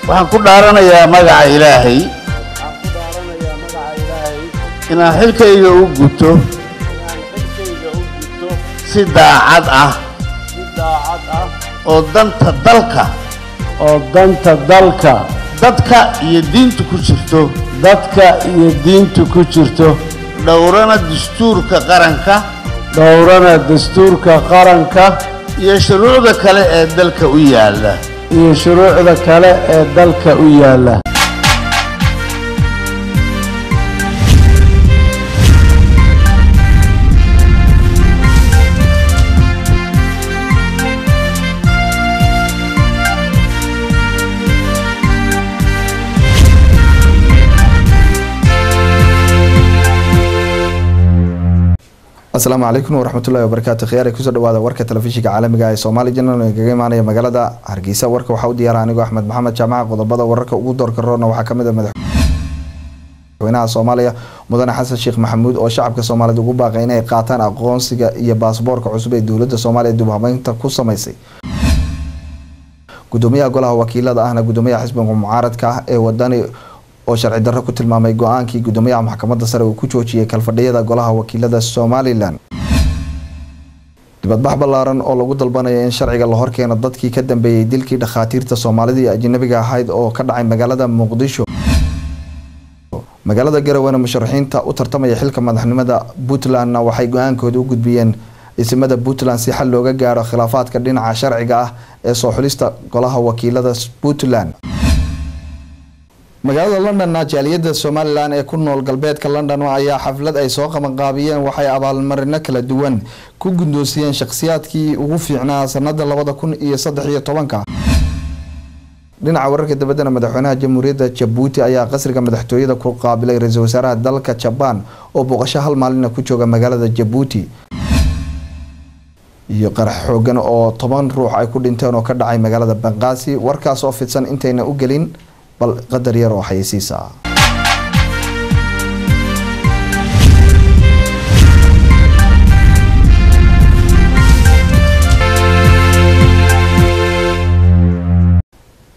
Waxaan ku dhaaranayaa magaca Ilaahay Waxaan ku dhaaranayaa magaca Ilaahay inaan xilkayga u guto inaan xilkayga u guto si daacad ah si daacad ah oo danta dalka oo danta dalka, dadka iyo diinta ku jirto dadka iyo diinta ku jirto, dhowrana dastuurka qaranka dhowrana dastuurka qaranka iyo shuruucda kale ee dalka u yaalla iyo shuruucda kale ee dalka u yaalla. Asalaamu calaykum waraxmatullahi wabarakaatu. Khiyaar, kusoo dhawaada warka telefishinka caalamiga ee Somali Channel oo kaga imaanaya magaalada Hargeysa. Warka waxaa u diyaara anigoo Axmed Maxamed Jaamaca. Qodobada wararka ugu doorka roona waxaa kamid ah madaxweynaha Soomaaliya Mudane Xasan Sheekh Maxamuud oo shacabka Soomaaliyeed ugu baaqay inay qaataan aqoonsiga iyo baasboorka cusub ee dowladda Soomaaliya dib u habeynta ku sameysay. Gudoomiyaha golaha wakiilada ahna gudoomiyaha xisbiga mucaaradka ah ee Wadani oo sharci darro ku tilmaamay go-aankii gudoomiyaha maxkamadda sare uu ku joojiyay kalfadhiyada golaha wakiilada Somalilan. Dibadbax ballaaran oo lagu dalbanaya in sharciga la horkeeno dadkii ka dambeeyey dilkii dhakhaatiirta Soomaalida iyo ajnabiga ahayd oo ka dhacay magaalada Muqdisho. Magaalada Garoweena musharaxiinta u tartamaya xilka madaxnimada Puntlandna waxay go-aankooda u gudbiyeen isimada Puntland si xal looga gaaro khilaafaadka dhinaca sharciga ah ee soo xulista golaha wakiilada Puntland. Magaalada Londonna jaaliyada Somalilan ee ku nool galbeedka London ayaa xaflad ay soo qabanqaabiyeen waxay abaalmarino kala duwan ku guddoonsiyeen shakhsiyaadkii ugu fiicnaa sanada 2013-ka. Dhinaca wararka dabaddana, madaxweynaha Jamhuuriyadda Jabuuti ayaa qasriga madaxtooyada ku qaabilay ra-iisul wasaaraha dalka Jabaan oo booqasho hal maalina ku jooga magaalada Jabuuti. Iyo qarax xoogan oo 10 ruux ay ku dhinteen oo ka dhacay magaalada Banqaasi. Warkaas oo fidsan intayna u gelin, bal qadar yar oo xayeysiisa.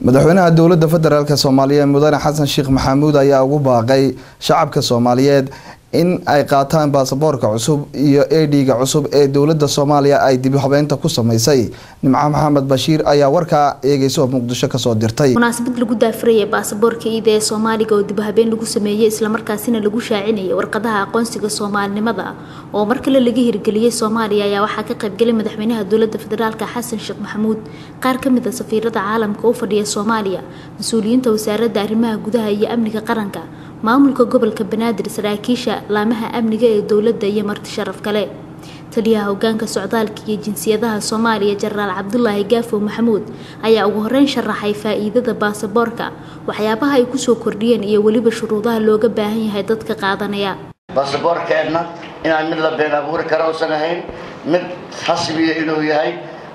Madaxweynaha dowladda federaalk Soomaaliya Mudane Xasan Sheekh Maxamuud ayaa ugu baaqay shacabka Soomaaliyeed in ay qaataan baasaboorka cusub iyo ID-ga cusub ee dowladda Soomaaliya ay dib u habeynta ku sameysay. Nimco Maxamed Bashiir ayaa warkaa eegeysa oo Muqdisho kasoo dirtay. Munaasabad lagu daafurayay baasaboorka iida ee Soomaaliga oo dib u habeen lagu sameeyey, islamarkaasina lagu shaacinayay warqadaha aqoonsiga soomaalinimada oo mar kale laga hirgeliyey Soomaaliya, ayaa waxaa ka qaybgalay madaxweynaha dowladda federaalka Xasan Sheekh Maxamuud, qaar ka mid a safiirada caalamka u fadhiya Soomaaliya, mas-uuliyiinta wasaaradda arrimaha gudaha iyo amniga qaranka, maamulka gobolka Banaadir, saraakiisha laamaha amniga ee dowladda iyo marti sharaf kale. Taliyaha hogaanka socdaalka iyo jinsiyadaha Soomaaliya Jenaraal Cabdulaahi Gaafow Maxamuud ayaa ugu horeyn sharaxay faa-iidada baasaboorka, waxyaabaha ay kusoo kordhiyeen iyo weliba shuruudaha looga baahan yahay dadka qaadanaya. Baasaboorkeenna inaan mid la been abuuri kara uusan ahayn, mid rasmiya inuu yahay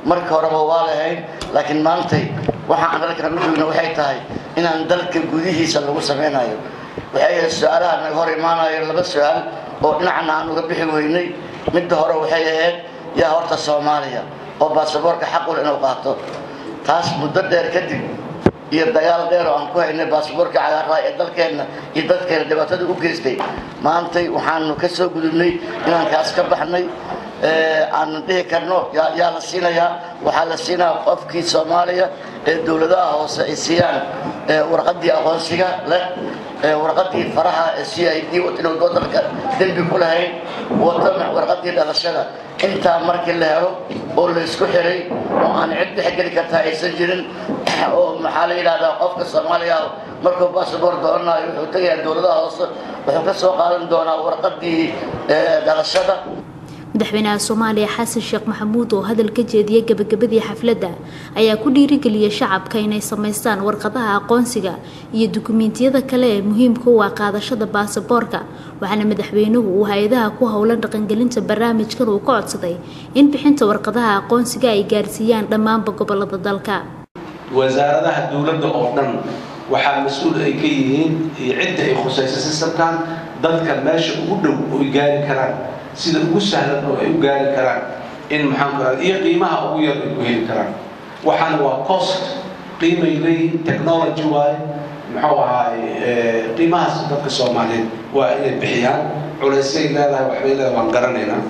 marka horeba waa lahayn, laakiin maantay waxa aan halkan u joogna waxay tahay inaan dalka gudihiisa lagu sameynayo. Waxay ahayd su-aalaha naga hor imaanayo laba su-aal oo dhinacna aan uga bixi weynay. Midda hore waxay ahayd, yaa horta Soomaaliya oo baasaboorka xaqul inuu qaato? Taas muddo dheer kadib iyo dagaal dheer oo aan ku haynay baasaboorka cagaarraa ee dalkeenna iyo dadkeena dhibaatada u geystay, maantay waxaanu ka soo gudubnay inaan kaas ka baxnay, aanan dhihi karno yaa la siinayaa. Waxaa la siinayaa qofkii Soomaaliya ee dowladaha hoose ay siiyaan warqaddii aqoonsiga leh, warqaddii faraha ee CID inuu wadanka dembi ku lahayn wata, warqaddii dhalashada. Intaa markii la helo oo la isku xiray oo aan cid dhexgeli kartaa aysan jirin, oo maxaa la yidhahdaa, qofka Soomaaliya markuu basaboor doonanayo wuxuu tegayaa dowladaha hoose, wuxuu ka soo qaadan doonaa warqaddii dhalashada. Madaxweynaha Soomaaliya Xasan Sheekh Maxamuud oo hadal ka jeediyay gabagabadii xafladda ayaa ku dhiirigeliyay shacabka inay samaystaan warqadaha aqoonsiga iyo dukumiintiyada kale ee muhiimka u ah qaadashada baasaboorka, waxaana madaxweynuhu uu hay-adaha ku howlan dhaqangelinta barnaamijkan uu ka codsaday in bixinta warqadaha aqoonsiga ay gaarsiiyaan dhammaanba gobolada dalka. Wasaaradaha dowladda oo dhan waxaa mas-uul ay ka yihiin iyo cidda ay khusayso systemkan, dadka meesha ugu dhow oy gaari karaan, sida ugu sahlan oo ay u gaari karaan, in maxaan ku iyo qiimaha ugu yar ay ku heli karaan. Waxaana waa cost Qiimay leeyihiin, technology waaye. Muxuu ahaay, qiimahaas dadka Soomaaliyeed waa inay bixiyaan. Culaysay leedahay, waxbay leedahay, waan garanaynaa.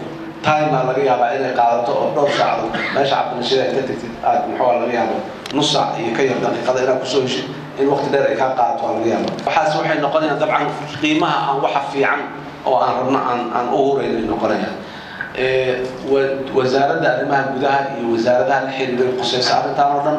Timaa laga yaabaa inay qaadato oo dhowr saacadood meesha Cabdirashiid aad ka tagtid, aad muxuu laga yaabo nus saac iyo ka yar daqiiqada inaad kusoo heshid. In waqti dheer ay kaa qaadato waa laga yaaba. Waxaas waxay noqonayaan dabcan qiimaha aan waxa fiican oo aan rabno aan u hurayno ay noqonayaan. Wasaaradda arrimaha gudaha iyo wasaaradaha la xiriiray qusaysa arrintan oo dhan,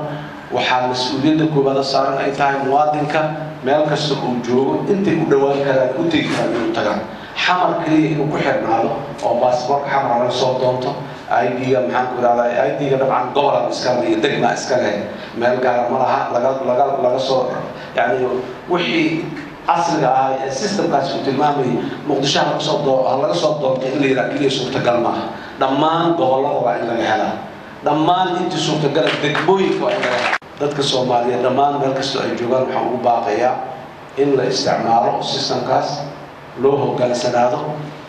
waxaa mas-uuliyadda koowaada saaran ay tahay muwaadinka meel kasta uu joogo intay u dhowaan karaan, u tegi karaan, inuu tagaan. Xamar keliya inuu ku xirnaado oo baasboorka Xamar laga soo doonto, ID-ga, maxaan ku ihahdaa, ID-ga dabcan gobolan iska leh iyo degma iska leh, meel gaara ma laha. Laga soo, yani, wixii casriga ahaa ee systemkaasi uu tilmaamayay Muqdisho ha laga soo doonto in la yidhaha keliya suurtagal maaha. Dhammaan gobollada waa in laga helaa, dhammaan intii suurtagala degmooyinka waa in laga helaa. Dadka Soomaaliyeed dhammaan meel kastoo ay joogaan waxaan ugu baaqayaa in la isticmaalo systemkaas, loo hogaansanaado,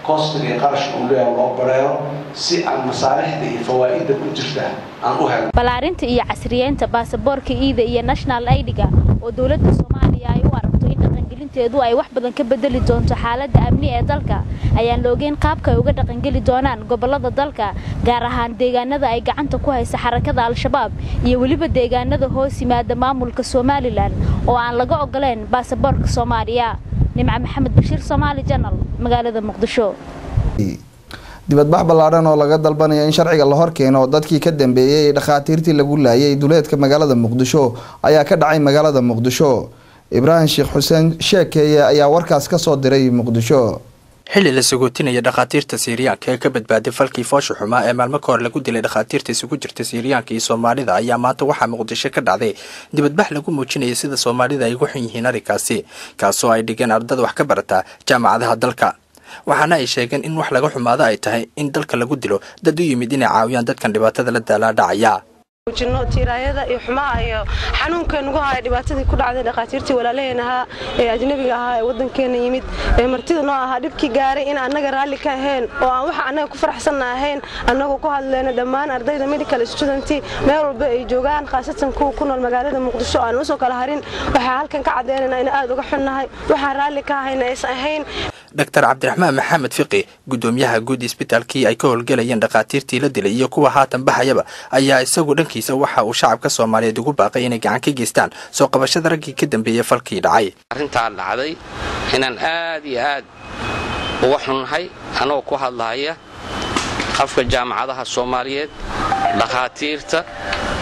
costiga iyo qarashka uu leeyahay loo bareero, si aan masaalixda iyo fawaa'idda ku jirta aan u helno. Balaarinta iyo casriyeynta baasaboorka iida iyo national ID-ga oo dowladda Soomaaliya ay u aragto in dhaqangelinteedu ay wax badan ka bedeli doonto xaaladda amni ee dalka, ayaan la ogeyn qaabka ay uga dhaqangeli doonaan gobolada dalka, gaar ahaan deegaanada ay gacanta ku haysa xarakada Al-Shabaab iyo weliba deegaanada hoos yimaada maamulka Somaliland oo aan laga ogoleyn baasaboorka Soomaaliya. Nimco Maxamed Bashiir, Soomaali Channel, magaalada Muqdisho. Dibadbax ballaadhan oo laga dalbanaya in sharciga la horkeeno dadkii ka dambeeyey dhakhaatiirtii lagu laayay duleedka magaalada Muqdisho ayaa ka dhacay magaalada Muqdisho. Ibraahim Sheekh Xuseen Sheekeeye ayaa warkaas kasoo diray Muqdisho. Xilli la sagootinaya dhakhaatiirta Siiriyaanka ee ka badbaaday falkii foosha xumaa ee maalmo ka hor lagu dilay dhakhaatiirta isugu jirta Siiriyaanka iyo Soomaalida, ayaa maanta waxaa Muqdisho ka dhacday dibadbax lagu muujinaya sida Soomaalida ay ugu xun yihiin arrinkaasi, kaasoo ay dhigeen ardada wax ka barata jaamacadaha dalka. Waxaana ay sheegeen in wax laga xumaado ay tahay in dalka lagu dilo dad u yimid inay caawiyaan dadkan dhibaatada la daalaa dhacaya. Muujino tiiraayada iyo xumaha iyo xanuunka nagu haya dhibaatadii ku dhacday dhakhaatiirtii walaalaheen ahaa ee ajnabiga ahaa ee waddankeena yimid ee martida noo ahaa, dhibkii gaaray in annaga raalli ka ahayn oo aan waxa annaga ku faraxsanna ahayn. Annagoo ku hadleyna dhammaan ardayda medical student meel walba ay joogaan, khaasatan kuwa ku nool magaalada Muqdisho, aan usoo kala harin, waxaa halkan ka caddeynayna in aad uga xunnahay, waxaan raalli ka ahayna aysan ahayn. Dr Cabdiraxmaan Maxamed Fiqi, gudoomiyaha guud isbitaalkii ay ka howlgelayeen dhakhaatiirtii la dilay iyo kuwa haatan baxayaba, ayaa isagu dhankiisa waxa uu shacabka Soomaaliyeed ugu baaqay inay gacan ka geystaan soo qabashada raggii ka dambeeyey falkii dhacay. Arrintaa dhacday inaan aad iyo aad uga xunnahay, anagoo ku hadlahaya afka jaamacadaha Soomaaliyeed, dhakhaatiirta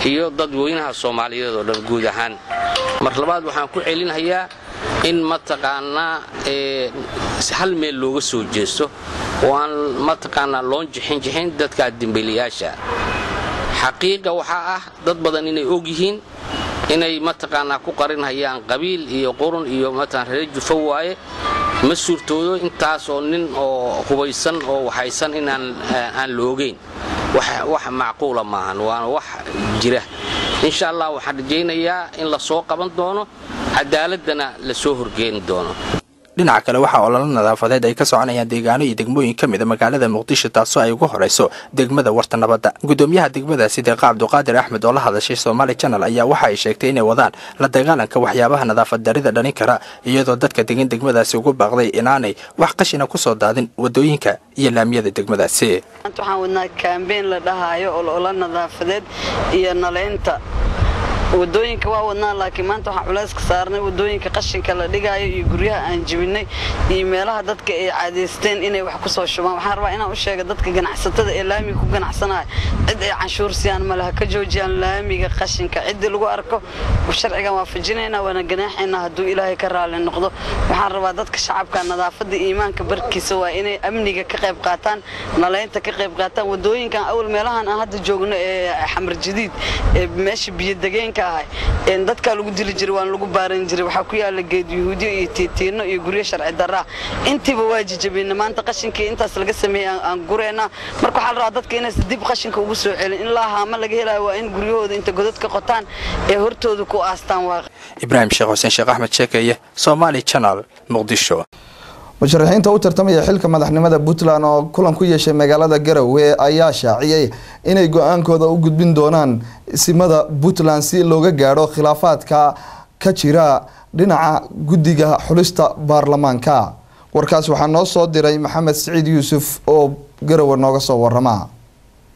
iyo dadweynaha Soomaaliyeed oo dhan guud ahaan. Mar labaad waxaan ku celinhayaa in mataqaanaa hal meel looga soo jeesto oo aan mataqaanaa loon jixinjixin dadkaa dembiilayaasha. Xaqiiqa waxaa ah dad badan inay og yihiin inay mataqaanaa ku qarinhayaan qabiil iyo qurun iyo mataqaan reer jufo waaye. Ma suurtoodo intaasoo nin oo hubaysan oo waxaysan inaan aan la ogeyn, wax macquula maahan, waana wax jira. Insha Allah waxaan rajaynayaa in la soo qaban doono, cadaaladana la soo horgeeni doono. Dhinaca kale, waxaa ololo nadaafadeed ay ka soconayaan deegaano iyo degmooyin ka mida magaalada Muqdisho, taasoo ay ugu horeyso degmada Warta Nabadda. Gudoomiyaha degmadaasi, Deeqa Cabduqaadir Axmed, oo la hadashay Somaali Channel, ayaa waxa ay sheegtay inay wadaan la dagaalanka waxyaabaha nadaafad darida dhalin kara, iyadoo dadka degan degmadaasi ugu baaqday inaanay wax qashina kusoo daadin wadooyinka iyo laamiyada degmadaasi. Waxaan wadnaa campaign la dhahaayo ololo nadaafadeed iyo naleynta wadooyinka waa wadnaa, laakiin maanta waxaan culays ka saarnay wadooyinka qashinka la dhigaayo iyo guryaha aan jibinay iyo meelaha dadka ay caadaysteen inay wax kusoo shubaan. Waxaan rabaa inaan u sheega dadka ganacsatada ee laamiga ku ganacsanaya, cid ay canshuur siiyaan male, ha ka joojiyaan laamiga qashinka. Ciddii lagu arko sharcigan waafajinaynaa, waana ganaaxaynaa hadduu Ilaahay ka raali noqdo. Waxaan rabaa dadka shacabka, nadaafadda iimaanka barkiisa waa, inay amniga ka qayb qaataan, naleynta ka qayb qaataan wadooyinkan. Awal meelahan aan hadda joogno ee Xamar Jadiid ee meesha biyodegeenka ahay dadkaa lagu dili jiray, waan lagu baaran jiray. Waxaa ku yaala geed yuhuudiyo iyo tiitiino iyo guryo sharci darraa, intiiba waa jijabina. Maanta qashinkii intaas laga sameeyey aan gureynaa. Marka waxaa la rabaa dadka inaysan dib qashinka ugu soo celin ilaa haama laga helayo. Waa in guryahooda inta godad ka qotaan ee hortooda ku aastaan. Waa Ibraahim Sheekh Xuseen Sheekh Axmed Sheekeeye, Somaali Channel, Muqdisho. Musharaxiinta u tartamaya xilka madaxnimada Puntland oo kulan ku yeeshay magaalada Garowe ayaa shaaciyay inay go-aankooda u gudbin doonaan isimada Puntland si looga gaadho khilaafaadka ka jira dhinaca guddiga xulista baarlamaanka. Warkaas waxaa noo soo diray Maxamed Siciid Yuusuf oo Garowe nooga soo warama.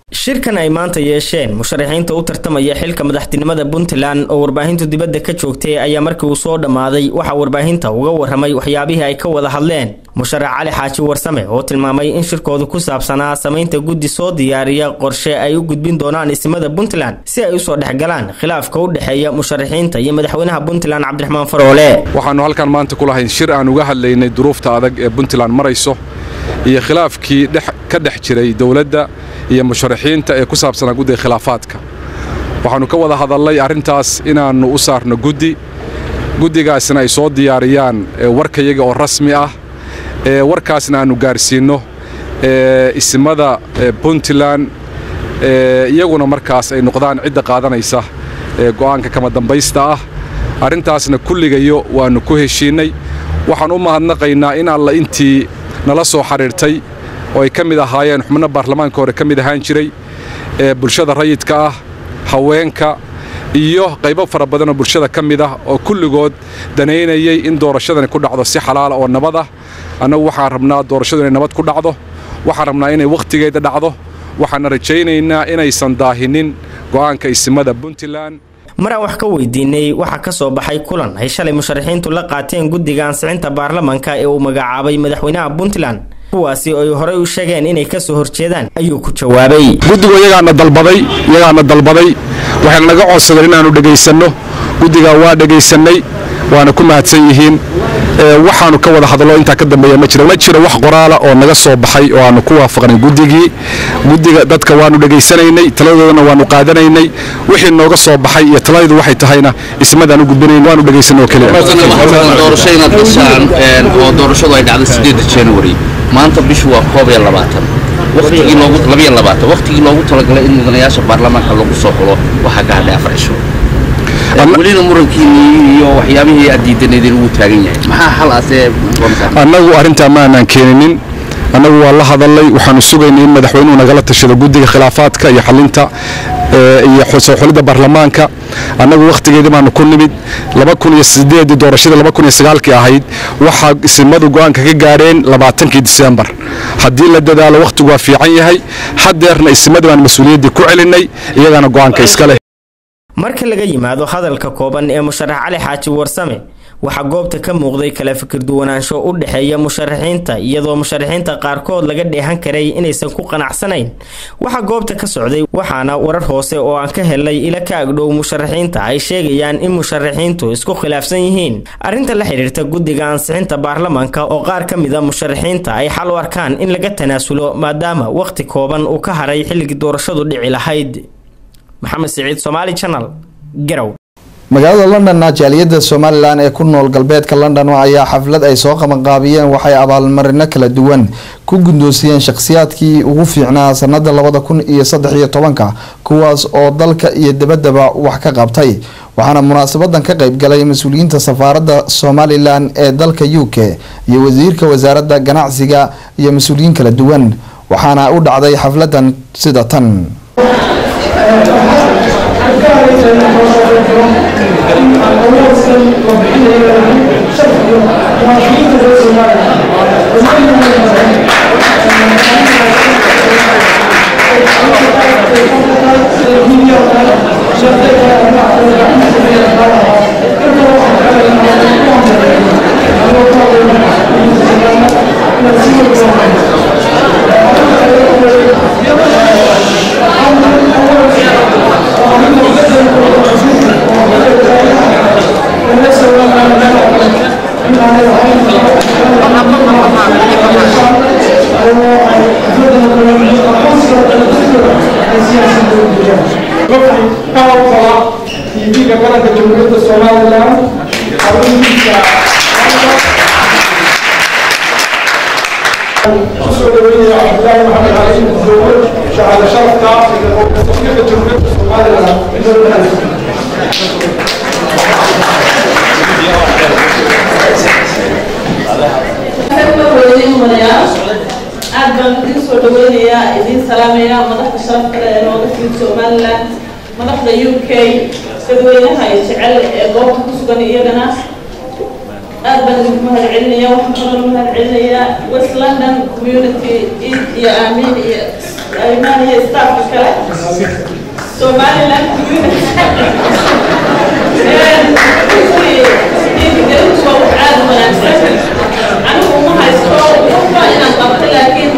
Shirkan ay maanta yeesheen musharaxiinta u tartamaya xilka madaxtinimada Puntland oo warbaahintu dibadda ka joogtay ayaa markii uu soo dhammaaday waxaa warbaahinta uga warramay waxyaabihii ay ka wada hadleen musharax Cali Xaaji Warsame oo tilmaamay in shirkoodu ku saabsanaa samaynta guddi soo diyaariya qorshe ay u gudbin doonaan isimada Puntland si ay usoo dhexgalaan khilaafka u dhexeeya musharaxiinta iyo madaxweynaha Puntland Cabdiraxmaan Faroole. Waxaanu halkan maanta ku lahayn shir aan uga hadlaynay duruufta adag ee Puntland marayso iyo khilaafkii ka dhex jiray dowladda iyo musharaxiinta ee ku saabsanaa guddiga khilaafaadka. Waxaanu ka wada hadalnay arrintaas inaannu u saarno guddi, guddigaasna ay soo diyaariyaan warkayaga oo rasmi ah, warkaasna aannu gaarsiinno isimada Puntland, iyaguna markaas ay noqdaan cidda qaadanaysa go'aanka kama dambaysta ah. Arrintaasna kulligayo waannu ku heshiinnay. Waxaan u mahadnaqaynaa in alla intii nala soo xidhiirtay oo ay ka mid ahaayeen xubno baarlamaanka hore ka mid ahaan jiray, ee bulshada rayidka ah, haweenka iyo qaybo fara badan oo bulshada ka mid ah oo kulligood danaynayay in doorashadani ku dhacdo si xalaala oo nabad ah. Annagu waxaan rabnaa doorashadu inay nabad ku dhacdo, waxaan rabnaa inay wakhtigeeda dhacdo, waxaana rajaynaynaa inaysan daahinin go'aanka isimada Puntland. Maraan wax ka weydiinay waxaa ka soo baxay kulan ay shalay musharaxiintu la qaateen guddiga ansixinta baarlamaanka ee uu magacaabay madaxweynaha Puntland, kuwaasi oo ay horey u sheegeen inay ka soo horjeedaan, ayuu ku jawaabay: Guddigu iyagaana dalbaday, waxayna naga codsadeen inaannu dhegaysanno. Guddigaa waa dhegaysannay, waana ku mahadsan yihiin. Waxaanu ka wada hadallo intaa ka dambeeya ma jiro, ma jiro wax qoraala oo naga soo baxay oo aanu ku waafaqnay guddigii. Guddiga dadka waanu dhegaysanaynay, taladoodana waanu qaadanaynay. Wixii nooga soo baxay iyo taladoodu waxay tahayna ismadaan u gudbinayn, waanu dhegaysanay oo keliya. Doorasho inaad gashaan oo doorashadu ay dhacdo 8 January, maanta bishu waa 21, waqtigii loogu 22, waqtigii loogu talagalay in mudanayaasha baarlamaanka lagu soo xulo waxaa ka hadhay 4 cisho, welina murankiinii iyo waxyaabihii aad diidaneedeen wuu taagan yahay. Maxaa xal asee? Annagu arrintaa ma aanaan keeninin. Annagu waa la hadalnay, waxaanu sugaynay in madaxweynuhu nagala tashado guddiga khilaafaadka iyo xalinta iyo soo xulidda baarlamaanka. Annagu wakhtigeedii baanu ku nimid. 2008 doorashadii 2009kii ahayd waxaa isimadu go'aanka ka gaareen 20kii Diseembar. Haddii la dadaalo wakhtigu waa fiican yahay. Haddeerna isimadii baan mas-uuliyaddii ku celinay, iyagana go'aanka iska leh. Marka laga yimaado hadalka kooban ee musharax Cali Xaaji Warsame, waxaa goobta ka muuqday kala fikir duwanaansho u dhexeeya musharaxiinta, iyadoo musharaxiinta qaarkood laga dheehan karay inaysan ku qanacsanayn waxa goobta ka socday. Waxaana warar hoose oo aan ka helay ila ka agdhow musharaxiinta ay sheegayaan in musharaxiintu isku khilaafsan yihiin arrinta la xidhiirta guddiga ansixinta baarlamaanka, oo qaar ka mid a musharaxiinta ay xal u arkaan in laga tanaasulo maadaama waqti kooban uu ka haray xilligii doorashadu dhici lahayd. Maxamed Siciid, Somali Channel, Garow. Magaalada Londonna, jaaliyadda Somalilan ee ku nool galbeedka London ayaa xaflad ay soo qabanqaabiyeen waxay abaalmarino kala duwan ku guddoonsiyeen shakhsiyaadkii ugu fiicnaa sanada 2013-ka, kuwaas oo dalka iyo dibaddaba wax ka qabtay. Waxaana munaasabadan ka qayb galay mas-uuliyiinta safaaradda Somalilan ee dalka UK iyo wasiirka wasaaradda ganacsiga iyo mas-uuliyiin kala duwan. Waxaana u dhacday xafladan sida tan. TV-ga qaranka Jamhuuriyadda Somaliland xaruntiisa kusoo dhaweynaya Cabdillaahi Maxamed Cali Gudoowe, shahaado sharafka oo safiirka Jamhuuriyadda Somaliland. Mudanayaal, aad baan idin soo dhaweynayaa, idin salaamayaa, madaxda sharafta leh ee nooga timid Somaliland, madaxda UK, dadweynaha ay jecel ee goobta ku sugan, iyagana aad baan idinku mahad celinayaa. Waxaan kaloo mahad celinayaa West London Community iyo Aamiin iyo Aymaan iyo staffka kale, Somaliland community. Dhiirigelintu waa wax aad u wanaagsan. Anigu uma haysto waxba inaan qabto, laakiin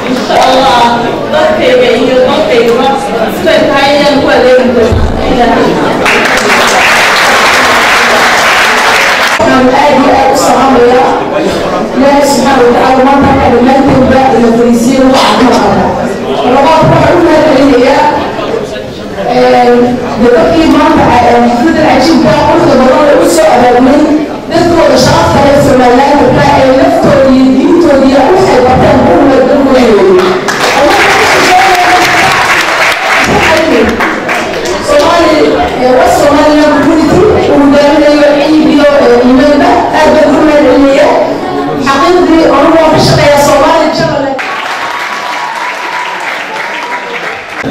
insha Allah dadkayga iyo dalkaygaba siday tahay ayaan ku adeegi doonaa. Waxaan aad iyo aad u salaamayaa Ilaahay subxaana watacaala maanta halka dhammaantoodba ila fariisiye lagu caafimaad qaba. Labaad, waxaan u mahadcelinayaa dadkii maanta xafladan cajiibka quruxda badan ee u soo abaabulay, dadkooda sharafta leh Somalilandka ee naftooda iyo diintooda iyo waxay barteen u mahadcelinayo. Somali West Somaliland Community uu hogaaminayo Ciid iyo Iimaanba, aad baan ugu mahadcelinaya. Xaqiiqdii anigu waan ka shaqeeyaa Somali Channel.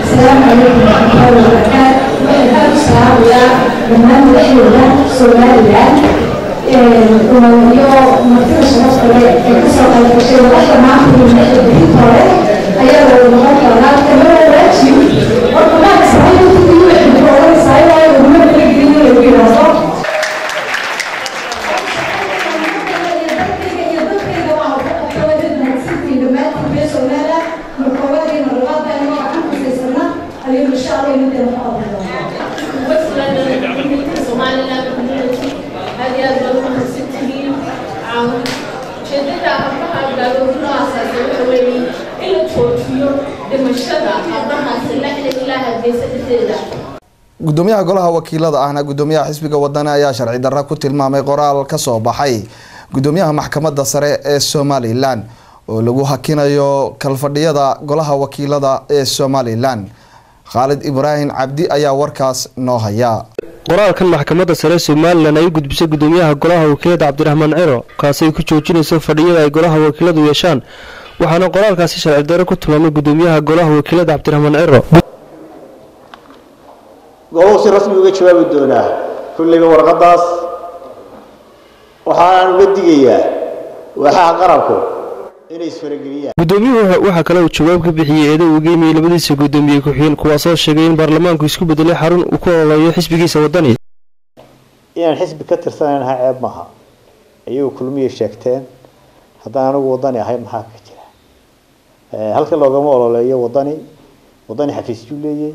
السلام عليكم ورحمة الله وبركاته. Waxaan aad u salaamayaa dhammaan madaxdooda Somaliland iyo martida sharafta leh ee kasoo qayb gashay. Madaxda maanta iyo madaxda berrinta hore ayaa wada noqon doonaa. Kamana waajib horta maanta saxiibka iyo waxay ku oranaysaa waayo laguma talagelin in lagu yidhaahdo. West London Community, Somaliland Community, aad iyo aad baad u mahadsantihiin. Ujeedada hablaha gaaloobi loo aasaasay waxa weeye in la joojiyo dhimashada hablahaasi lexda ilaa Hargeysa dhexdeeda. Gudoomiyaha golaha wakiilada ahna gudoomiyaha xisbiga Wadani ayaa sharci darro ku tilmaamay qoraal ka soo baxay gudoomiyaha maxkamadda sare ee Somaliland oo lagu hakinayo kalfadhiyada golaha wakiilada ee Somaliland. Khaalid Ibraahim Cabdi ayaa warkaas noo haya. Qoraalkan maxkamadda sare Somaliland ay u gudbisay gudoomiyaha golaha wakiilada Cabdiraxmaan Ciro, kaasi ay ku joojinayso fadhiyada ay golaha wakiiladu yeeshaan, waxaana qoraalkaasi sharci darro ku tilmaamay gudoomiyaha golaha wakiilada Cabdiraxmaan Ciro. Goobuu si rasmi uga jawaabi doonaa kulliba warqaddaas. Waxaan uga digayaa waaxaha qaranku inay isfarageliyaan. Gudoomiyuhu waxaa kale uu jawaab ka bixiyey eedo uu geymiyey labadiisa gudoomiye ku-xigeen, kuwaasoo sheegay in baarlamaanku isku bedelay xarun uu ku ololeeyo xisbigiisa Wadani. Inaan xisbi ka tirsanaynaha ceeb maaha, ayagu Kulmiyay sheegteen. Haddaan anigu Wadani ahay, maxaa ka jira? Halka loogama ololeeyo Wadani. Wadani xafiisyuu leeyahay,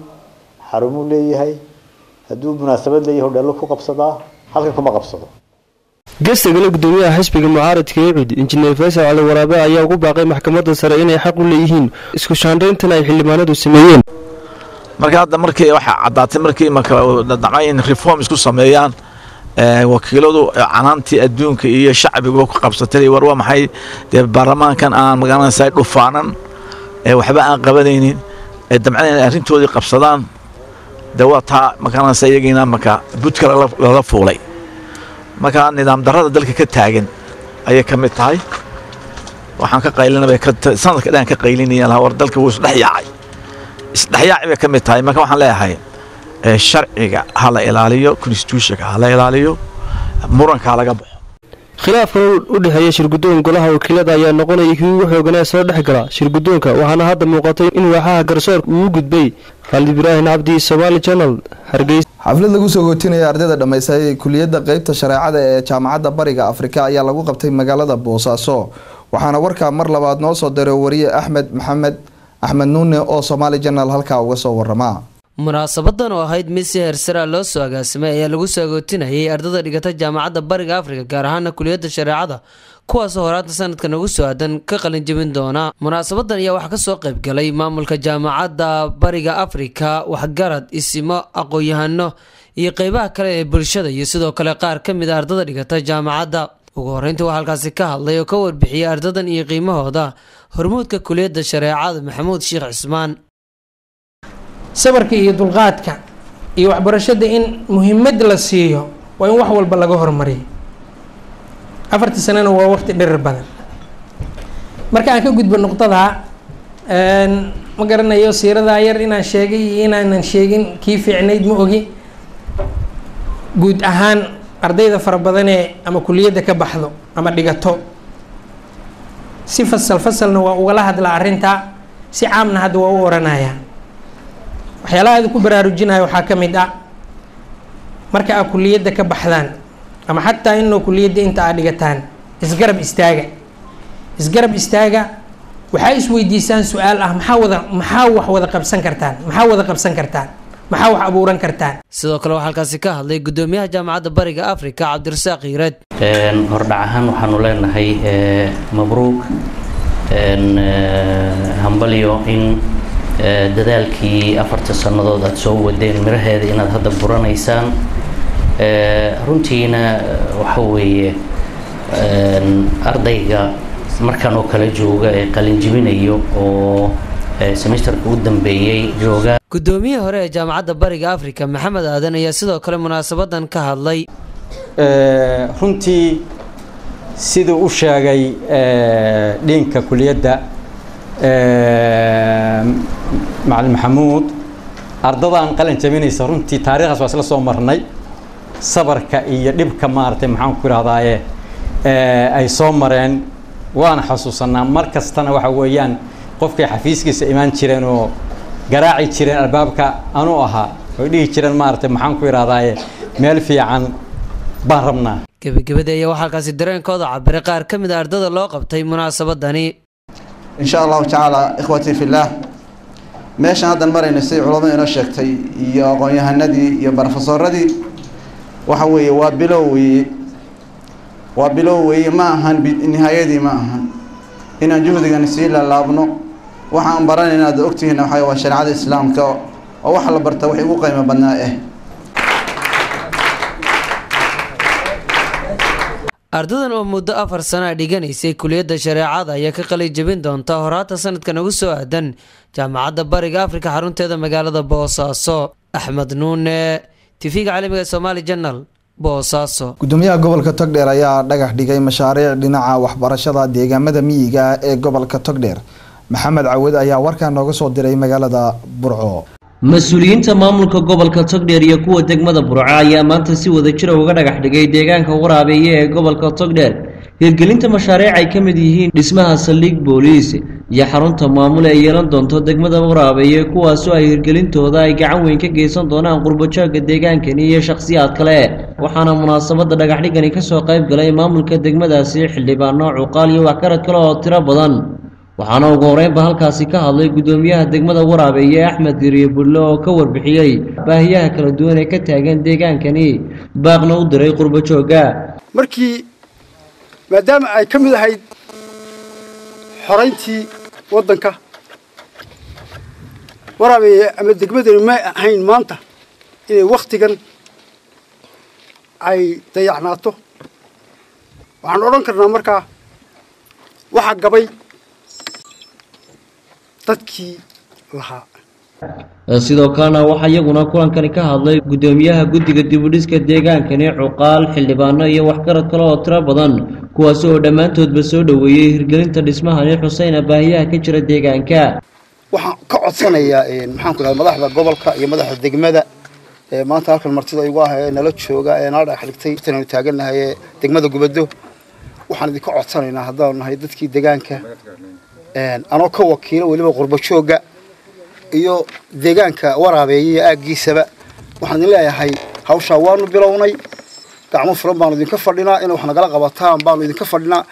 xarumuu leeyahay, hadduu munaasabad leeyahay hodheello ku qabsadaa, halkan kuma qabsado. Gestagale, gudoomiyaha xisbiga mucaaradka ee Cud, Injineer Faysal Cali Waraabe, ayaa ugu baaqay maxkamadda sare inay xaq u leeyihiin isku shaandhayntan ay xildhibaanadu sameeyeen. Marka hadda markii waxaa caddaatay, markii marka dhacay in reform isku sameeyaan wakiiladu, canaantii adduunka iyo shacbiga ku qabsatay: war waa maxay dee baarlamaankan aan magaranaysaa dhufaanan ee waxba aan qabanaynin ee damcada inay arrintoodii qabsadaan? Dee waa taa magaranaysaa iyagiina marka budka lala fuulay. Marka nidaam darrada dalka ka taagan ayay ka mid tahay. Waxaan ka qaylina bay sanadka dhan ka qaylinayaan lahaa, war dalka wuu isdhex yaacay, isdhexyaaci bay ka mid tahay. Marka waxaan leeyahay sharciga ha la ilaaliyo, constitutionka ha la ilaaliyo, muranka ha laga baxo. Khilaafkan u dhexeeya shirguddoon golaha wakiilada ayaa noqonaya kii ugu xooganaa soo dhex gala shirguddoonka, waxaana hadda muuqatay in waaxaha garsoorka uu u gudbay. Khaalid Ibraahim Cabdi, Somaali Channel, Hargeysa. Xaflad lagu soo gootinaya ardayda dhammaysay kuliyadda qeybta shareecada ee Jaamacadda Bariga Afrika ayaa lagu qabtay magaalada Boosaaso, waxaana warkaa mar labaad noo soo diray wariye Axmed Maxamed Axmed Nuune oo Somaali Channel halkaa uga soo waramaa. Munaasabadan oo ahayd mid si heersaraa loo soo agaasimay ayaa lagu soo agootinayay ardada dhigata Jaamacadda Bariga Afrika, gaar ahaana kuliyadda shareecada, kuwaasoo horaanta sanadkan ugu soo aadan ka qalin jebin doona. Munaasabadan ayaa waxaa kasoo qayb galay maamulka Jaamacadda Bariga Afrika, waxgarad, isimo, aqoon-yahano iyo qeybaha kale ee bulshada, iyo sidoo kale qaar ka mid a ardada dhigata jaamacadda. Ugu horeynta waxaa halkaasi ka hadlay oo ka warbixiyay ardadan iyo qiimahooda hormuudka kuliyadda shareecada, Maxamuud Sheekh Cismaan. Sabarka iyo dulqaadka iyo waxbarashada in muhiimad la siiyo waa in wax walba laga hormariyo. 4-tii sanana waa waqti dhirir badan. Marka aan ka gudbo nuqdada, ma garanayo siiradaa yar inaan sheegay iyo inaanan sheegin kii fiicnayd, ma ogi. Guud ahaan ardayda fara badanee ama kuliyadda ka baxdo ama dhigato, si fasal fasalna waa ugala hadlaa arrintaa, si caamna hadda waa u oranaya. Waxyaalaha aad ku baraarujinayo waxaa ka mid ah, marka aad kuliyadda ka baxdaan ama xataa inoo kuliyadda inta aad dhigataan, isgarab istaaga, isgarab istaaga. Waxaa isweydiisaan su-aal ah: maxaa wada, maxaa wax wada qabsan kartaan, maxaa wada qabsan kartaan, maxaa wax abuuran kartaan? Sidoo kale waxaa halkaasi ka hadlay gudoomiyaha Jaamacadda Bariga Afrika, Cabdirasaaq Hiireed. Hordhac ahaan waxaanu leenahay mabruuk, hambalyo, in dadaalkii 4ta sannadood aada soo wadeen miraheeda inaad hadda buranaysaan. Runtiina waxa weeye ardayga markan oo kale jooga ee qalinjibinayo oo semesterka u dambeeyey jooga. Gudoomiyihii hore ee Jaamacadda Bariga Afrika, Maxamed Aadan, ayaa sidoo kale munaasabadan ka hadlay. Runtii siduu u sheegay dhinka kuliyadda Macalin Maxamuud, ardadan qalin jabinaysa runtii taariikhdaas waa isla soo marnay, sabarka iyo dhibka maaragtay maxaan ku idhahdaaye ay soo mareen waana xasuusanaa. Mar kastana waxa weeyaan qofkay xafiiskiisa imaan jireen oo garaaci jireen albaabka anuu ahaa, oy dhihi jireen maaragtay maxaan ku idhahdaaye meel fiican baan rabnaa. Gebagabada ayaa waxaa halkaasi dareenkooda cabiray qaar ka mid a ardada loo qabtay munaasabadani. In sha Allahu tacaala, ikhwatii fillaah, meeshan haddan marayna, siday culamada inoo sheegtay iyo aqoon-yahanadii iyo barofesoradii, waxa weeye waa bilow weeye, waa bilow weeye, ma ahan nihaayadii, ma ahan. Inaan juhdigan sii laalaabno, waxaan baranayna aad ogtihiin waxa waa shareecada Islaamka oo waxa la barta wixii ugu qiimo badnaa eh. Ardadan oo muddo 4 sana dhiganaysay kuliyadda shareecada ayaa ka qalin jebin doonta horaanta sanadkan ugu soo aadan Jaamacadda Bariga Afrika xarunteeda magaalada Boosaaso. Axmed Nuune, TV-ga caalamiga ee Somali Channel, Boosaaso. Gudoomiyaha gobolka Togdheer ayaa dhagax dhigay mashaariic dhinaca waxbarashada deegaamada miyiga ah ee gobolka Togdheer. Maxamed Cawad ayaa warkaa nooga soo diray magaalada Burco. Mas-uuliyiinta maamulka gobolka Togdheer iyo kuwa degmada Burco ayaa maanta si wada jira uga dhagax dhigay deegaanka Waraabeeye ee gobolka Togdheer hirgelinta mashaariic ay ka mid yihiin dhismaha saldhig booliis iyo xarunta maamul ee yeelan doonto degmada Waraabeeye, kuwaasoo ay hirgelintooda ay gacan weyn ka geysan doonaan qurbojoogga deegaankani iyo shakhsiyaad kale. Waxaana munaasabadda dhagaxdhigani kasoo qayb galay maamulka degmadaasi, xildhibaano, cuqaal iyo waxgarad kale oo tiro badan. Waxaana ugu horeynba halkaasi ka hadlay gudoomiyaha degmada Waraabeeye, Axmed Diriye Bulle, oo ka warbixiyey baahiyaha kala duwan ee ka taagan deegaankani, baaqna u diray qurbo joogga. Markii maadaama ay ka mid ahayd xorayntii waddanka Waraabeeye ama degmadani, may ahayn maanta inay wakhtigan ay dayacnaato. Waxaan odhan karnaa markaa waxaa gabay dadkii lahaa. Sidoo kalena waxaa iyaguna kulankani ka hadlay gudoomiyaha guddiga dibudhiska deegaankani, cuqaal, xildhibaano iyo waxgarad kale oo tiro badan, kuwaasi oo dhammaantoodba soo dhoweeyey hirgelinta dhismahani xuseyna baahiyaha ka jira deegaanka. Waxaan ka codsanayaa, maxaan ku dhahay, madaxda gobolka iyo madaxda degmada ee maanta halkan martida igu ah ee nala jooga ee nala dhagax dhigtay intaanu taagannahay ee degmada Gubado, waxaan idinka codsanaynaa haddaanu nahay dadkii deegaanka, anoo ka wakiilo weliba qurbo joogga iyo deegaanka Waraabeeye iyo aaggiisaba, waxaan idin leeyahay hawshaa waanu bilownay, gacmo furan baanu idinka fadhinaa, in wax nagala qabataan baanu idinka fadhinaa.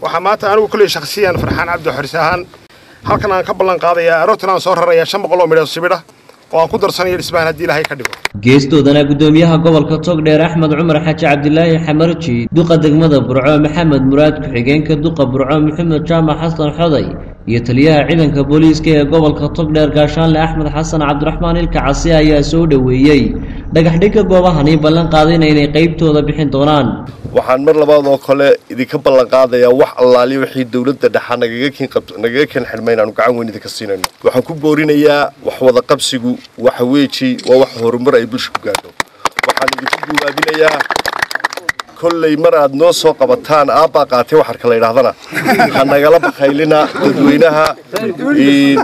Waxaa maanta anigu kulley shakhsiyan Farxaan Cabdi Xorse ahaan halkan aan ka ballan qaadayaa aroortan aan soo rarayaa 500 oo midho sibidha oo aan ku darsanayo dhismahan haddii Ilaahay ka dhigo. Geestoodana gudoomiyaha gobolka Togdheer, Axmed Cumar Xaaji Cabdilaahi Xamarji, duqa degmada Burco Maxamed Muraad, ku-xigeenka duqa Burco Maxamed Jaamac Xasan Xoday iyo taliyaha ciidanka booliiska ee gobolka Togdheer, Gaashaanle Axmed Xasan Cabdiraxmaan Ilka Casi, ayaa soo dhoweeyey dhagaxdhigga goobahani, ballan qaadayna inay qeybtooda bixin doonaan. Waxaan mar labaad oo kale idinka ballan qaadayaa wax allaaliya wixii dowladda dhexa nagaga keen xidhma inaanu gacan weyn idinka siinayno. Waxaan ku boorinayaa wax wada qabsigu waxa weeji waa wax horumar ay bulsha ku gaadho. Waxaan idinku guubaabinayaa Kolley mar aad noo soo qabataan aabbaa qaatay waxarka la yidhaahdana ha nagala bakaylina dadweynaha,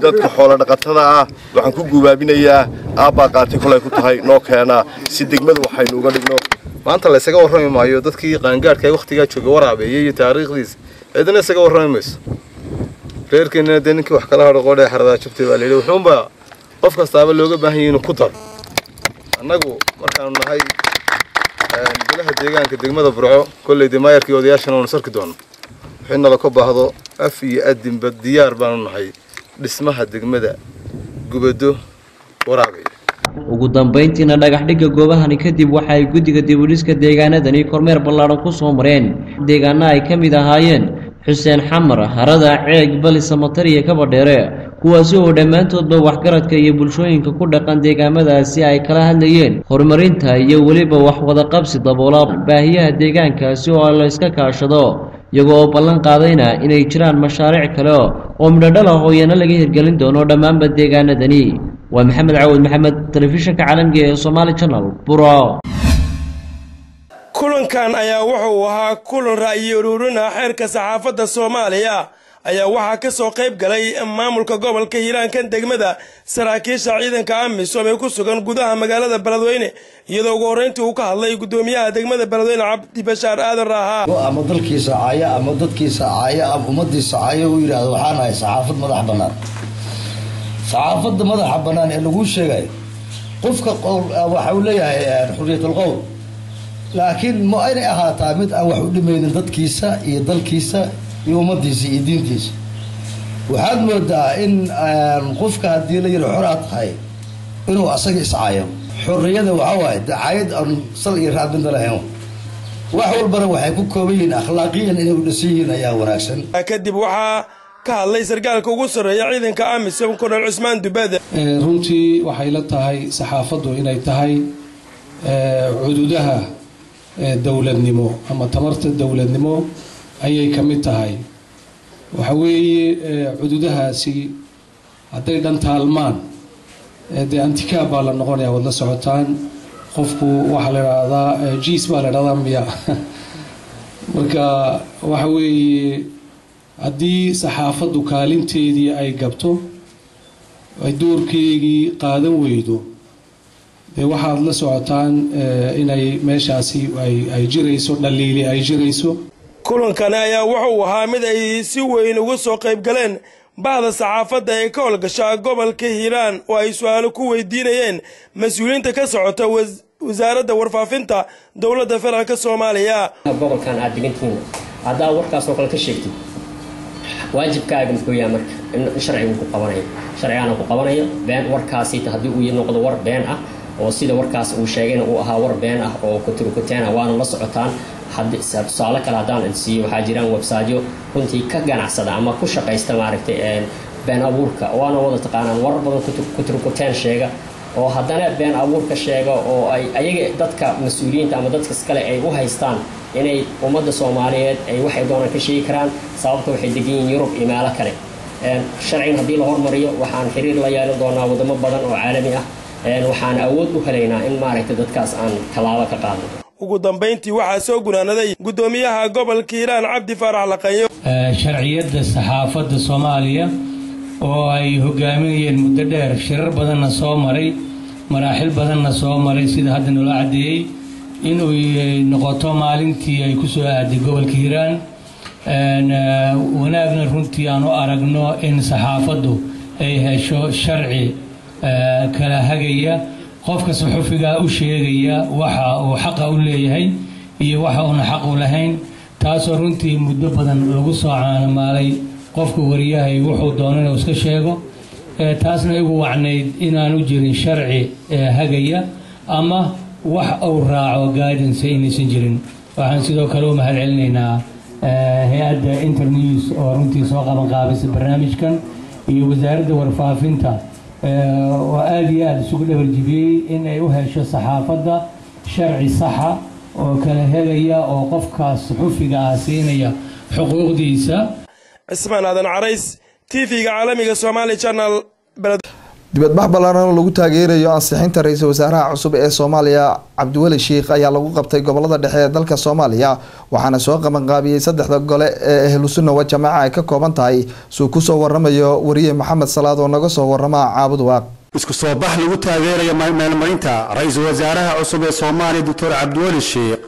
dadka xoolo dhaqatada ah. Waxaan ku gubaabinayaa aabbaa qaatay kolay ku tahay noo keenaa si degmada waxaynu uga dhigno. Maanta la isaga warrami maayo dadkii qaangaadhka ee wakhtigaa joogay Waraabeeye iyo taariikhdiisa, cidina isaga warrami mayso. Reerkeennana dee ninkii wax kala hadho qoodhee xaradaa jubtay baa layidhi, wuxuunbaa qof kastaaba looga baahan yahay inuu ku daro. Annagu markaanu nahay golaha deegaanka degmada Burco, kolley dee maayarkii odayaashana waanu sarki doono wixii nala ka baahdo af iyo adinba diyaar baanu nahay dhismaha degmada Gubado Waraabeeye. Ugu dambeyntiina dhagaxdhigga goobahani kadib waxa ay guddiga dib u dhiska deegaanadani kormeer ballaadhan ku soo mareen deegaano ay ka mid ahaayeen Xuseen Xamar, Harada Ceeg, Bali Samatar iyo Kabadheere, kuwaasi oo dhammaantoodba waxgaradka iyo bulshooyinka ku dhaqan deegaamadaasi ay kala hadlayeen horumarinta iyo weliba wax wadaqabsi daboola baahiyaha deegaankaasi oo la iska kaashado, iyagoo oo ballan qaadayna inay jiraan mashaariic kale oo midhodhal ah oo iyana laga hirgelin doono dhammaanba deegaanadani. Waa Maxamed Cawad Maxamed, telefishinka caalamiga ee Somaali Channel, Burco. Kulankan ayaa wuxuu ahaa kulan ra'yi uruurina xeerka saxaafadda Soomaaliya ayaa waxaa ka soo qayb galay maamulka gobolka Hiiraankan, degmada, saraakiisha ciidanka AMISOM ee ku sugan gudaha magaalada Beledweyne, iyadoo ugu horreyntii uu ka hadlay gudoomiyaha degmada Beledweyne, Cabdi Bashaar Aadan Raaha. Ama dalkiisa caaya ama dadkiisa caaya ama ummadiisa caaya uu yidhaahdo waxaan ahay saxaafad madax bannaan. Saxaafadda madaxa bannaan ee laguu sheegayo, qofka waxa uu leeyahay xurriyatul qowl, laakiin ma inay ahaataa mid aan wax u dhimaynin dadkiisa iyo dalkiisa iyo ummadiisa iyo diintiisa. Waxaad moodaa in qofka haddii la yiri xor aad tahay inuu asaga iscaayo. Xorriyada waxaa waaye dacaayad aan sal iyo raad midna lahayn. Wax walbana waxay ku kooban yihiin akhlaaqiyan inay u dhisan yihiin ayaa wanaagsan. Kadib waxaa ka hadlay sarkaalka ugu sarreeya ciidanka AMISOM, Kornel Cusmaan Dubade. Runtii waxay la tahay saxaafaddu inay tahay cududaha dowladnimo ama tamarta dowladnimo ayay ka mid tahay. Waxa weeye cududahaasi hadday dhantaalmaan, dee antikaab baa la noqonaya. Waad la socotaan, qofku waxaa la idhaahdaa jiis baa la idhahdaa miya. Marka waxa weeye haddii saxaafaddu kaalinteedii ay gabto, ay doorkeygii qaadan weydo, dee waxaad la socotaan inay meeshaasi ay jirayso dhaliili ay jirayso. Kulankani ayaa wuxuu ahaa mid ay si weyn uga soo qayb galeen bahda saxaafadda ee ka howlgasha gobolka Hiiraan, oo ay su-aalo ku weydiinayeen mas-uuliyiinta ka socota wasaaradda warfaafinta dowladda federaalka Soomaaliya. Gobolkan aad degantihiin haddaa warkaas oo kale ka sheegtid, waajibkaaga muxuu yahay? Marka in sharcigu ku qabanayo, sharcigaana ku qabanayo been warkaasi haddii uu noqdo war been ah, oo sida warkaas uu sheegayna uu ahaa war been ah oo kuturkuteen ah. Waana la socotaan. Tusaale kale haddaan siiyo, waxaa jiraan websiteyo runtii ka ganacsada ama ku shaqaysta maaragtay been abuurka, waana wada taqaanaan, warar badan kuturkuteen sheega oo haddana been abuurka sheega, oo ay ayaga dadka mas-uuliyiinta ama dadka iskale ay u haystaan inay ummadda Soomaaliyeed ay waxay doonaan ka sheegi karaan, sababta waxay degan yihiin Yurub iyo meelo kale. Sharcigan haddii la hormariyo, waxaan xiriir la yeelan doonaa wadamo badan oo caalami ah, waxaan awood u helaynaa in maaragtay dadkaas aan tallaabo ka qaadno. Ugu dambayntii waxaa soo gunaanaday guddoomiyaha gobolka Hiiraan, Cabdi Faarax Laqanyo. Sharciyadda saxaafadda Soomaaliya oo ay hogaaminayeen muddo dheer, shirar badanna soo maray, maraaxil badanna soo maray, sida hadda naloo caddeeyey, inuu noqoto maalintii ay ku soo aaday gobolka Hiiraan, wanaagna runtii aan u aragno in saxaafaddu ay hesho sharci kala hagaya, qofka suxufigaa u sheegaya waxa uu xaqa u leeyahay iyo waxa uuna xaq u lahayn, taasoo runtii muddo badan lagu soo caanamaalay qofka wariyahay wuxuu doono inuu iska sheego, taasna igu wacnayd inaanu jirin sharci hagaya ama wax uu raaco guidance inaysan jirin. Waxaan sidoo kale u mahad celinaynaa hay-adda Internews oo runtii soo qaban qaabisay barnaamijkan, iyo wasaaradda warfaafinta oo aada iyo aada isugu dhabarjibiyey in ay u hesho saxaafadda sharci saxa oo kala helaya oo qofkaas suxufiga ah siinaya xuquuqdiisa. Cismaan Aadan Carays, TV-ga caalamiga Somali Channel. Dibadbax ballaaran oo lagu taageerayo ansixinta ra-iisul wasaaraha cusub ee Soomaaliya Cabdiweli Sheikh ayaa lagu qabtay gobolada dhexe ee dalka Soomaaliya, waxaana soo qabanqaabiyey saddexda gole ee Ahlu Sunna wa Jamaaca ay ka kooban tahay. Suu kusoo waramayo wariye Maxamed Salaad oo naga soo warama Caabud Waaq. Isku soo bax lagu taageerayo meelmarinta ra-iisul wasaaraha cusub ee Soomaaliya Doctor Cabdiweli Sheikh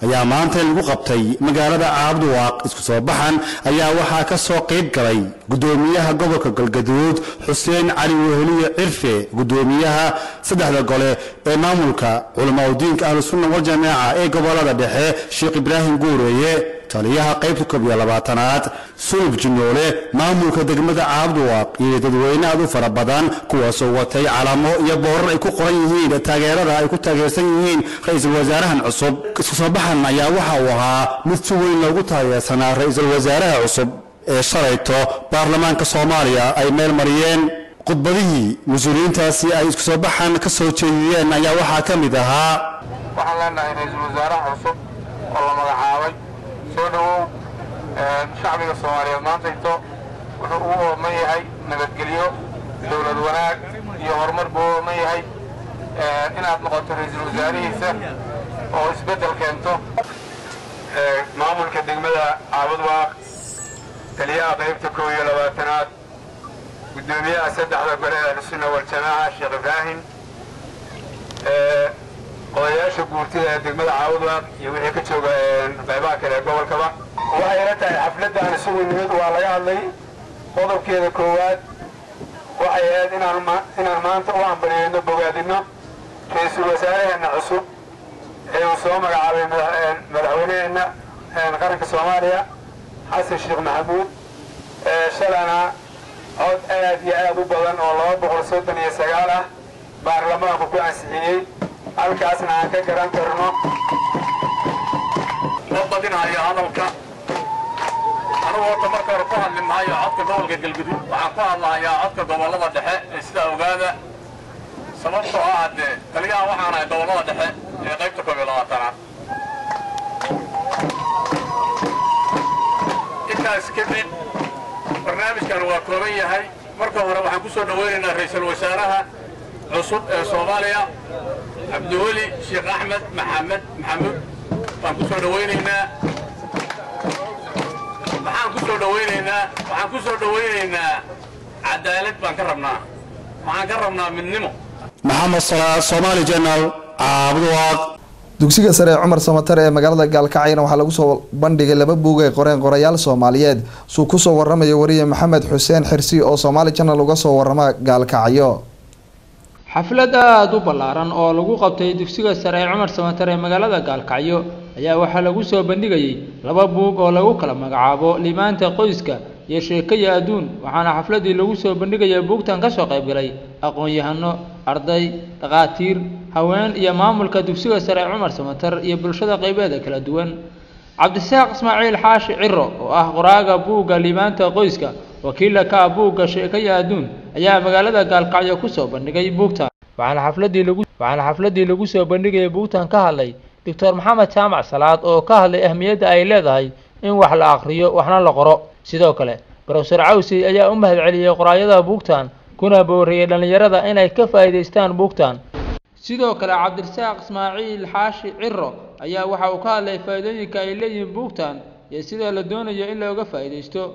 ayaa maanta lagu qabtay magaalada Caabduwaaq. Isku soo baxan ayaa waxaa ka soo qayb galay gudoomiyaha gobolka Galgaduud Xuseen Cali Weheliye Cirfe, gudoomiyaha saddexda gole ee maamulka culimaadudiinka Ahlu Sunna wal Jamaaca ee gobolada dhexe Sheekh Ibraahim Guureeye, taliyaha qaybta 21aad Sulub Jinoole, maamulka degmada Caabduwaaq iyo dadweyne aad u fara badan, kuwaasoo watay calamo iyo boorar ay ku qoran yihiin taageerada ay ku taageersan yihiin ra-iisul wasaarahan cusub. Isku soo baxan ayaa waxa uu ahaa mid si weyn loogu taageersanaa ra-iisul wasaaraha cusub ee shalayto baarlamaanka Soomaaliya ay meel mariyeen. Khudbadihii mas-uuliyiintaasi ay isku soo baxan ka soo jeediyeen ayaa waxaa ka mid ahaa: waxaan leenahay ra-iisul wasaaraha cusub oo la magacaabay soo dhowow. Shacbiga Soomaaliyeed maantayto wuxuu ugu ooman yahay nabadgelyo, dowlad wanaag iyo horumar buu u ooman yahay. Inaad noqoto ra-iisul wasaarihiisa oo isbeddel keento. Maamulka degmada Caabudwaaq, taliyaha qaybta 21aad, gudoomiyaha saddexda gole ee Ahlusunna waljamaaca Sheekh Ibraahim, odayaasha guurtida ee degmada Caabudwaaq iyo wixii ka jooga qaybaha kale ee gobolkaba, waxay ila tahay xafladda aan isugu nimid waa laga hadlay. Qodobkeeda koowaad waxay ahayd inaan maanta u hambaliyeyno, bogaadino ra-iisul wasaaraheenna cusub ee uu soo magacaabay madaxweyneheenna qaranka Soomaaliya Xasan Sheekh Maxamuud, shalana cod aad iyo aad u badan oo 239 ah baarlamaanku ku ansixiyey, halkaasna aan ka garan karno. Ma badinayo hadalka anugu. Horta marka hore ku hadli maayo codka gobolka Galguduud, waxaan ku hadlahayaa codka gobollada dhexe ee sidaa ogaada, sababtoo ah haddee taliyaha waxaan ahay gobollada dhexe ee qaybta 21aad. Intaas kadib barnaamijkan waa kooban yahay. Marka hore waxaan ku soo dhoweynaynaa ra-iisul wasaaraha cusub ee Soomaaliya Cabdiweli Sheekh Axmed Maxamed Maxamuud baan ku soo dhoweynaynaa. Maxaan ku soo dhoweynaynaa? Waxaan ku soo dhoweynaynaa cadaalad baan ka rabnaa, waxaan ka rabnaa midnimo. Maxamed Salaad, Somali Channel, Caabudwaaq. Dugsiga sare ee Cumar Samatar ee magaalada Gaalkacyana waxaa lagu soo bandhigay laba buug ay qoreen qorayaal Soomaaliyeed. Suu kusoo waramayo wariye Maxamed Xuseen Xirsi oo Somali Channel uga soo warama Gaalkacyo. Xaflad aada u ballaaran oo lagu qabtay dugsiga sare ee Cumar Samatar ee magaalada Gaalkacyo ayaa waxaa lagu soo bandhigayey laba buug oo lagu kala magacaabo Liimaanta Qoyska iyo Sheekaya Adduun. Waxaana xafladdii lagu soo bandhigaya buugtan ka soo qayb galay aqoon-yahano, arday, dhakhaatiir, haween iyo maamulka dugsiga sare ee Cumar Samatar iyo bulshada qaybeeda kala duwan. Cabdisaaq Ismaaciil Xaashi Ciro oo ah qoraaga buugga Liimaanta Qoyska, wakiila ka ah buugga Sheekaya Adduun, ayaa magaalada Gaalkacyo kusoo bandhigay buugtan. Waxaana xafladdii lagu soo bandhigayay buugtan ka hadlay Doctor Maxamed Jaamac Salaad oo ka hadlay ahmiyadda ay leedahay in wax la akhriyo waxna la qoro. Sidoo kale Brofesor Cawsi ayaa u mahadceliyey qoraayada buugtan kuna booriyey dhallinyarada inay ka faa'iidaystaan buugtan. Sidoo kale Cabdirasaaq Ismaaciil Xaashi Ciro ayaa waxa uu ka hadlay faa'iidooyinka ay leeyihiin buugtan iyo sida la doonayo in looga faa'iidaysto.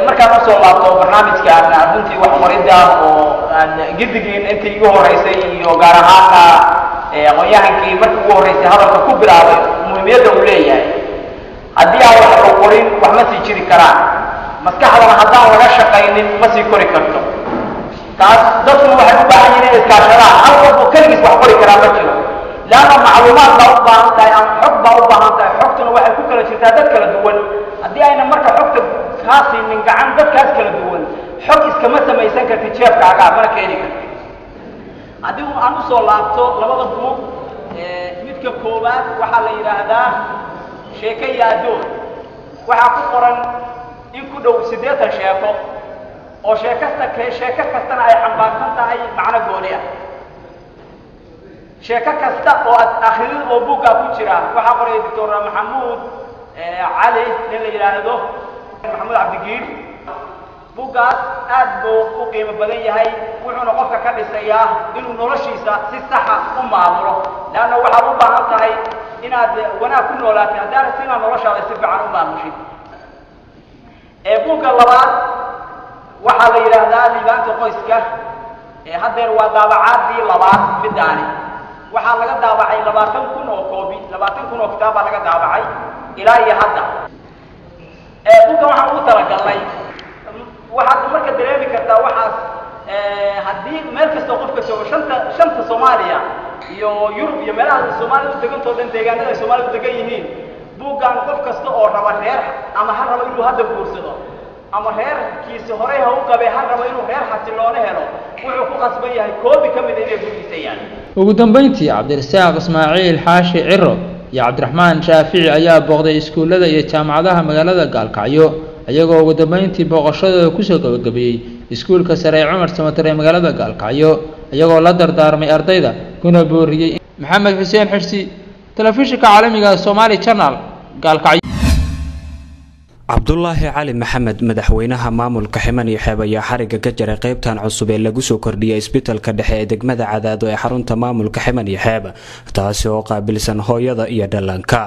Markaan usoo laabto barnaamijkan, runtii wax qoridda oo aan gedigiin intii igu horeysay iyo gaar ahaana aqoon-yahankii markii ugu horreysay hadalka ku bilaabay muhiimiyadda uu leeyahay, haddii aan wax la qorin wax ma sii jiri karaan, maskaxdana haddaan laga shaqaynin ma sii kori karto. Taas dadku waxay u baahan yihiin inay iskaashadaan. Hal qof oo keligiis wax qori karaa ma jiro, leanna macluumaad baa u baahan tahay ama xog baa u baahan tahay. Xogtuna waxay ku kala jirtaa dad kala duwan. Haddii ayna marka xogta kaa siinin gacan dadkaas kala duwan, xog iskama samaysan kartid jeebkaaga, mana keeni kartid. Haddii aan usoo laabto labada buug, midka koowaad waxaa la yidhaahdaa Sheeko iyo Addoon. Waxaa ku qoran in ku dhow 80 sheeko oo sheekasta sheeko kastana ay xambaarsan tahay macno gooni ah. Sheeko kasta oo aad akridid oo buuggaa ku jira waxaa qoraya Doctor Maxamuud Cali, nin la yidhaahdo Maxamuud Cabdigiir. Buuggaas Aad buu u qiimo badan yahay, wuxuuna qofka ka dhisayaa inuu noloshiisa si saxa u maamulo, leanna waxaad u baahan tahay inaad wanaag ku noolaatid haddaad rabtid inaad noloshaada si fiican u maamushid. Buugga labaad waxaa la yidhaahdaa Liibaanta Qoyska. Haddeer waa daabacaadii labaad midaani. Waxaa laga daabacay 20,000 oo koobi, 20,000 oo kitaab baa laga daabacay ilaa iyo hadda. Buuggan waxaan ugu talagalnay, waxaad marka dareemi kartaa waxaas haddii meel kastoo qofka joogo shanta Soomaaliya iyo Yurub iyo meelaha Soomaalida u degantoo dhan, deegaanada ay Soomaalida u degan yihiin, buuggan qof kasta oo raba reer, ama ha rabo inuu hadda guursado ama reerkiisi horey ha u qabee, ha rabo inuu reer xasiloona helo, wuxuu ku khasban yahay koobi ka mid inay gurigiisa yaal. Ugu dambeyntii, Cabdirasaaq Ismaaciil Xaashi Ciro iyo Cabdiraxmaan Shaafici ayaa booqday iskuullada iyo jaamacadaha magaalada Gaalkacyo, iyagoo ugu dambeyntii booqashadooda kusoo gabagabeeyey iskuulka sare ee Cumar Samatar ee magaalada Gaalkacyo, iyagoo la dardaarmay ardayda kuna booriyey. Maxamed Xuseen Xirsi, telefishinka caalamiga Somali Channel, Gaalkacyo. Cabdulaahi Cali Maxamed, madaxweynaha maamulka Ximan iyo Xeeb, ayaa xariga ka jaray qeybtan cusub ee lagu soo kordhiyay isbitalka dhexe ee degmada Cadaado ee xarunta maamulka Ximan iyo Xeeb, taasi oo qaabilsan hooyada iyo dhallaanka.